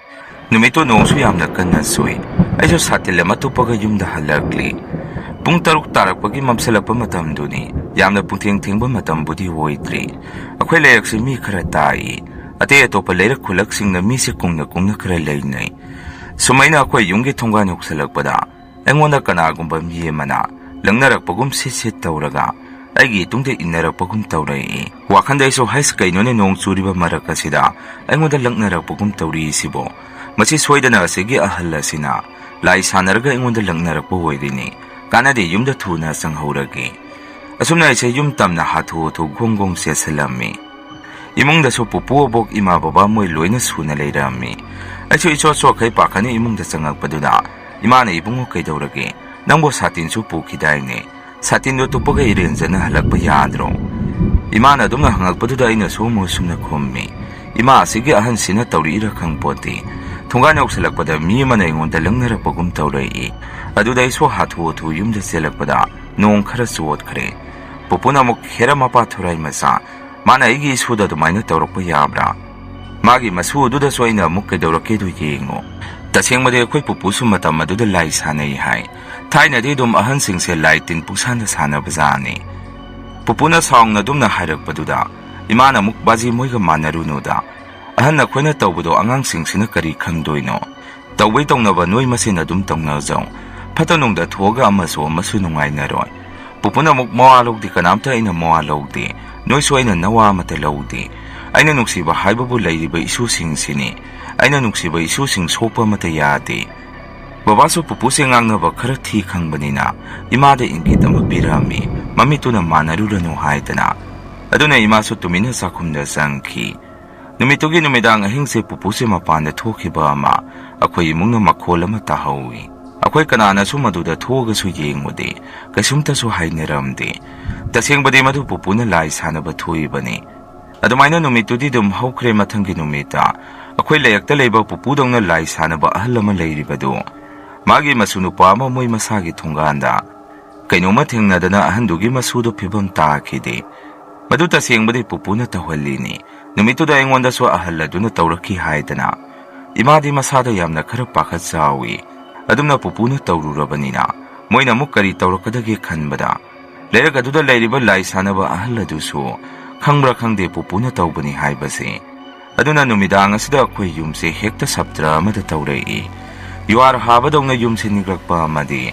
ꯅꯨꯃꯤꯠꯇꯨ ꯅꯣꯡꯁꯨ ꯌꯥꯝꯅ ꯀꯟꯅ ꯆꯨꯏ꯫ ꯑꯩꯁꯨ ꯁꯥꯇꯤꯟ ꯑꯃ ꯇꯨꯞꯄꯒ ꯌꯨꯝꯗ ꯍꯜꯂꯛꯂꯤ꯫ ꯄꯨꯡ ꯇꯔꯨꯛ ꯇꯥꯔꯛꯄꯒꯤ ꯃꯝꯁꯤꯜꯂꯛꯄ ꯃꯇꯝꯗꯨꯅꯤ꯫ ꯌꯥꯝꯅ ꯄꯨꯡꯊꯦꯡ ꯊꯦꯡꯕ ꯃꯇꯝꯕꯨꯗꯤ ꯑꯣꯏꯗ꯭ꯔꯤ꯫ ꯑꯩꯈꯣꯏ ꯂꯩꯔꯛꯁꯤ ꯃꯤ ꯈꯔ ꯇꯥꯛꯏ꯫ ꯑꯇꯩ ꯑꯇꯣꯞꯄ ꯂꯩꯔꯛ ꯈꯨꯜꯂꯛꯁꯤꯡꯅ ꯃꯤꯁꯦ ꯀꯨꯡꯅ ꯀꯨꯡꯅ ꯈꯔ ꯂꯩꯅꯩ꯫ ꯁꯨꯃꯥꯏꯅ ꯑꯩꯈꯣꯏ ꯌꯨꯝꯒꯤ ꯊꯣꯡꯒꯥꯟ ꯌꯧꯁꯤꯜꯂꯛꯄꯗ ꯑꯩꯉꯣꯟꯗ ꯀꯅꯥꯒꯨꯝꯕ ꯃꯤ ꯑꯃꯅ ꯂꯪꯅꯔꯛꯄꯒꯨꯝ ꯁꯤꯠ ꯁꯤꯠ ꯇꯧꯔꯒ ꯑꯩꯒꯤ ꯏꯇꯨꯡꯗ ꯏꯟꯅꯔꯛꯄꯒꯨꯝ ꯇꯧꯔꯛꯏ꯫ ꯋꯥꯈꯟꯗ ꯑꯩꯁꯨ, "ꯍꯩꯁ, ꯀꯩꯅꯣꯅꯦ, ꯅꯣꯡ ꯆꯨꯔꯤꯕ ꯃꯔꯛ ꯑꯁꯤꯗ ꯑꯩꯉꯣꯟꯗ ꯂꯛꯅꯔꯛꯄꯒꯨꯝ ꯇꯧꯔꯤꯁꯤꯕꯣ? ꯃꯁꯤ ꯁꯣꯏꯗꯅ ꯑꯁꯤꯒꯤ ꯑꯍꯜ ꯑꯁꯤꯅ ꯂꯥꯏ ꯁꯥꯟꯅꯔꯒ ꯑꯩꯉꯣꯟꯗ ꯂꯛꯅꯔꯛꯄ ꯑꯣꯏꯔꯤꯅꯤ꯫ ꯀꯥꯟꯅꯗꯦ, ꯌꯨꯝꯗ ꯊꯨꯅ ꯆꯪꯍꯧꯔꯒꯦ"꯫ ꯑꯁꯨꯝꯅ ꯑꯩꯁꯦ ꯌꯨꯝ ꯇꯝꯅ ꯍꯥꯊꯨ ꯍꯥꯊꯨ ꯒꯣꯡ ꯒꯣꯡ ꯆꯦꯟꯁꯤꯜꯂꯝꯃꯤ꯫ ꯏꯃꯨꯡꯗꯁꯨ ꯄꯨꯄꯨ, ꯑꯕꯣꯛ, ꯏꯃꯥ, ꯕꯕꯥ ꯃꯣꯏ ꯂꯣꯏꯅ ꯁꯨꯅ ꯂꯩꯔꯝꯃꯤ꯫ ꯑꯩꯁꯨ ꯏꯆꯣꯠ ꯆꯣꯠꯈꯩ ꯄꯥꯈꯠꯅ ꯏꯃꯨꯡꯗ ꯆꯪꯉꯛꯄꯗꯨꯗ ꯏꯃꯥꯅ, "ꯏꯕꯨꯡꯉꯣ, ꯀꯩꯗꯧꯔꯒꯦ? ꯅꯪꯕꯨ ꯁꯥꯇꯤꯟꯁꯨ ꯄꯨꯈꯤꯗꯥꯏꯅꯦ? ꯁꯥꯇꯤꯟꯗꯣ ꯇꯨꯞꯄꯒ ꯏꯔꯦꯟꯖꯅ ꯍꯜꯂꯛꯄ ꯌꯥꯗ꯭ꯔꯣ?" ꯏꯃꯥꯅ ꯑꯗꯨꯝꯅ ꯍꯪꯉꯛꯄꯗꯨꯗ ꯑꯩꯅꯁꯨ ꯃꯨꯁꯨꯝꯅ ꯈꯨꯝꯃꯤ꯫ ꯏꯃꯥ ꯑꯁꯤꯒꯤ ꯑꯍꯟꯁꯤꯅ ꯇꯧꯔꯛꯏꯔꯥ ꯈꯪꯄꯣꯠꯇꯦ꯫ ꯊꯣꯡꯒꯥꯟ ꯌꯧꯁꯤꯜꯂꯛꯄꯗ ꯃꯤ ꯑꯃꯅ ꯑꯩꯉꯣꯟꯗ ꯂꯪꯅꯔꯛꯄꯒꯨꯝ ꯇꯧꯔꯛꯏ꯫ ꯑꯗꯨꯗ ꯑꯩꯁꯨ ꯍꯥꯊꯨ ꯍꯥꯊꯨ ꯌꯨꯝꯗ ꯆꯦꯜꯂꯛꯄꯗ ꯅꯣꯡ ꯈꯔ ꯆꯣꯠꯈ꯭ꯔꯦ꯫ ꯄꯨꯄꯨꯅ ꯑꯃꯨꯛ, "ꯍꯦꯔꯥ ꯃꯄꯥ ꯊꯨꯔꯥꯏ ꯃꯆꯥ, ꯃꯥꯅ ꯑꯩꯒꯤ ꯏꯁꯨꯗ ꯑꯗꯨꯃꯥꯏꯅ ꯇꯧꯔꯛꯄ ꯌꯥꯕ꯭ꯔꯥ? ꯃꯥꯒꯤ ꯃꯁꯨ ꯑꯗꯨꯗꯁꯨ ꯑꯩꯅ ꯑꯃꯨꯛ ꯀꯩꯗꯧꯔꯛꯀꯦꯗꯣ ꯌꯦꯡꯉꯣ"꯫ ꯇꯁꯦꯡꯕꯗꯤ ꯑꯩꯈꯣꯏ ꯄꯨꯄꯨꯁꯨ ꯃꯇꯝ ꯑꯗꯨꯗ ꯂꯥꯏ ꯁꯥꯟꯅꯩ ꯍꯥꯏ꯫ ꯊꯥꯏꯅꯗꯤ ꯑꯗꯨꯝ ꯑꯍꯟꯁꯤꯡꯁꯦ ꯂꯥꯏ ꯇꯤꯟ ꯄꯨꯡꯁꯥꯟꯗ ꯁꯥꯟꯅꯕꯖꯥꯠꯅꯤ꯫ ꯄꯨꯄꯨꯅ ꯁꯥꯎꯅ ꯑꯗꯨꯝꯅ ꯍꯥꯏꯔꯛꯄꯗꯨꯗ ꯏꯃꯥꯅ ꯑꯃꯨꯛ, "ꯕꯥꯖꯤ, ꯃꯣꯏꯒ ꯃꯥꯟꯅꯔꯨꯅꯨꯗ꯫ ꯑꯍꯟ ꯑꯩꯈꯣꯏꯅ ꯇꯧꯕꯗꯣ ꯑꯉꯥꯡꯁꯤꯡꯁꯤꯅ ꯀꯔꯤ ꯈꯪꯗꯣꯏꯅꯣ? ꯇꯧꯕꯩ ꯇꯧꯅꯕ ꯅꯣꯏ ꯃꯁꯦꯟ ꯑꯗꯨꯝ ꯇꯧꯅꯖꯧ꯫ ꯐꯠꯇ ꯅꯨꯡꯗ ꯊꯣꯛꯑꯒ ꯑꯃꯁꯨ ꯑꯃꯁꯨ ꯅꯨꯡꯉꯥꯏꯅꯔꯣꯏ"꯫ ꯄꯨꯄꯨꯅ ꯑꯃꯨꯛ, "ꯃꯋꯥ ꯂꯧꯗꯦ, ꯀꯅꯥꯝꯇ ꯑꯩꯅ ꯃꯋꯥ ꯂꯧꯗꯦ꯫ ꯅꯣꯏꯁꯨ ꯑꯩꯅ ꯅꯋꯥ ꯑꯃꯠꯇ ꯂꯧꯗꯦ꯫ ꯑꯩꯅ ꯅꯨꯡꯁꯤꯕ ꯍꯥꯏꯕꯕꯨ ꯂꯩꯔꯤꯕ ꯏꯁꯨꯁꯤꯡꯁꯤꯅꯤ꯫ ꯑꯩꯅ ꯅꯨꯡꯁꯤꯕ ꯏꯁꯨꯁꯤꯡ ꯁꯣꯛꯄ ꯑꯃꯠꯇ ꯌꯥꯗꯦ"꯫ ꯕꯕꯥꯁꯨ ꯄꯨꯄꯨꯁꯦ ꯉꯥꯡꯅꯕ ꯈꯔ ꯊꯤ ꯈꯪꯕꯅꯤꯅ ꯏꯃꯥꯗ ꯏꯪꯒꯤꯠ ꯑꯃ ꯄꯤꯔꯝꯃꯤ, ꯃꯃꯤꯠꯇꯨꯅ ꯃꯥꯟꯅꯔꯨꯔꯅꯨ ꯍꯥꯏꯗꯅ꯫ ꯑꯗꯨꯅ ꯏꯃꯥꯁꯨ ꯇꯨꯃꯤꯟꯅ ꯆꯥꯛꯈꯨꯝꯗ ꯆꯪꯈꯤ꯫ ꯅꯨꯃꯤꯠꯇꯨꯒꯤ ꯅꯨꯃꯤꯗꯥꯡ ꯑꯍꯤꯡꯁꯦ ꯄꯨꯄꯨꯁꯦ ꯃꯄꯥꯟꯗ ꯊꯣꯛꯈꯤꯕ ꯑꯃ ꯑꯩꯈꯣꯏ ꯏꯃꯨꯡꯅ ꯃꯈꯣꯜ ꯑꯃ ꯇꯥꯍꯧꯏ꯫ ꯑꯩꯈꯣꯏ ꯀꯅꯥꯅꯁꯨ ꯃꯗꯨꯗ ꯊꯣꯛꯑꯒꯁꯨ ꯌꯦꯡꯉꯨꯗꯦ, ꯀꯩꯁꯨꯝꯇꯁꯨ ꯍꯥꯏꯅꯔꯝꯗꯦ꯫ ꯇꯁꯦꯡꯕꯗꯤ ꯃꯗꯨ ꯄꯨꯄꯨꯅ ꯂꯥꯏ ꯁꯥꯟꯅꯕ ꯊꯣꯛꯏꯕꯅꯤ꯫ ꯑꯗꯨꯃꯥꯏꯅ ꯅꯨꯃꯤꯠꯇꯨꯗꯤ ꯑꯗꯨꯝ ꯍꯧꯈ꯭ꯔꯦ꯫ ꯃꯊꯪꯒꯤ ꯅꯨꯃꯤꯠꯇ ꯑꯩꯈꯣꯏ ꯂꯩꯔꯛꯇ ꯂꯩꯕ ꯄꯨꯄꯨꯗꯧꯅ ꯂꯥꯏ ꯁꯥꯟꯅꯕ ꯑꯍꯜ ꯑꯃ ꯂꯩꯔꯤꯕꯗꯨ, ꯃꯥꯒꯤ ꯃꯁꯨ ꯅꯨꯄꯥ ꯑꯃ ꯃꯣꯏ ꯃꯁꯥꯒꯤ ꯊꯣꯡꯒꯥꯟꯗ ꯀꯩꯅꯣꯝꯃ ꯊꯦꯡꯅꯗꯅ ꯑꯍꯟꯗꯨꯒꯤ ꯃꯁꯨꯗꯣ ꯐꯤꯕꯝ ꯇꯥꯈꯤꯗꯦ꯫ ꯃꯗꯨ ꯇꯁꯦꯡꯕꯗꯤ ꯄꯨꯄꯨꯅ ꯇꯧꯍꯜꯂꯤꯅꯤ꯫ ꯅꯨꯃꯤꯠꯇꯨꯗ ꯑꯩꯉꯣꯟꯗꯁꯨ ꯑꯍꯜ ꯑꯗꯨꯅ ꯇꯧꯔꯛꯈꯤ ꯍꯥꯏꯗꯅ꯫ ꯏꯃꯥꯗꯤ ꯃꯁꯥꯗ ꯌꯥꯝꯅ ꯈꯔ ꯄꯥꯈꯠ ꯆꯥꯎꯏ꯫ ꯑꯗꯨꯝꯅ ꯄꯨꯄꯨꯅ ꯇꯧꯔꯨꯔꯕꯅꯤꯅ ꯃꯣꯏꯅ ꯑꯃꯨꯛ ꯀꯔꯤ ꯇꯧꯔꯛꯀꯗꯒꯦ ꯈꯟꯕꯗ, ꯂꯩꯔꯛ ꯑꯗꯨꯗ ꯂꯩꯔꯤꯕ ꯂꯥꯏ ꯁꯥꯟꯅꯕ ꯑꯍꯜ ꯑꯗꯨꯁꯨ ꯈꯪꯕ꯭ꯔꯥ ꯈꯪꯗꯦ ꯄꯨꯄꯨꯅ ꯇꯧꯕꯅꯤ ꯍꯥꯏꯕꯁꯦ꯫ ꯑꯗꯨꯅ ꯅꯨꯃꯤꯗꯥꯡ ꯑꯁꯤꯗ ꯑꯩꯈꯣꯏ ꯌꯨꯝꯁꯦ ꯍꯦꯛꯇ ꯁꯞꯇ꯭ꯔ ꯑꯃꯗ ꯇꯧꯔꯛꯏ꯫ ꯌꯨꯍꯥꯔ ꯍꯥꯕꯗꯧꯅ ꯌꯨꯝꯁꯦ ꯅꯤꯛꯂꯛꯄ ꯑꯃꯗꯤ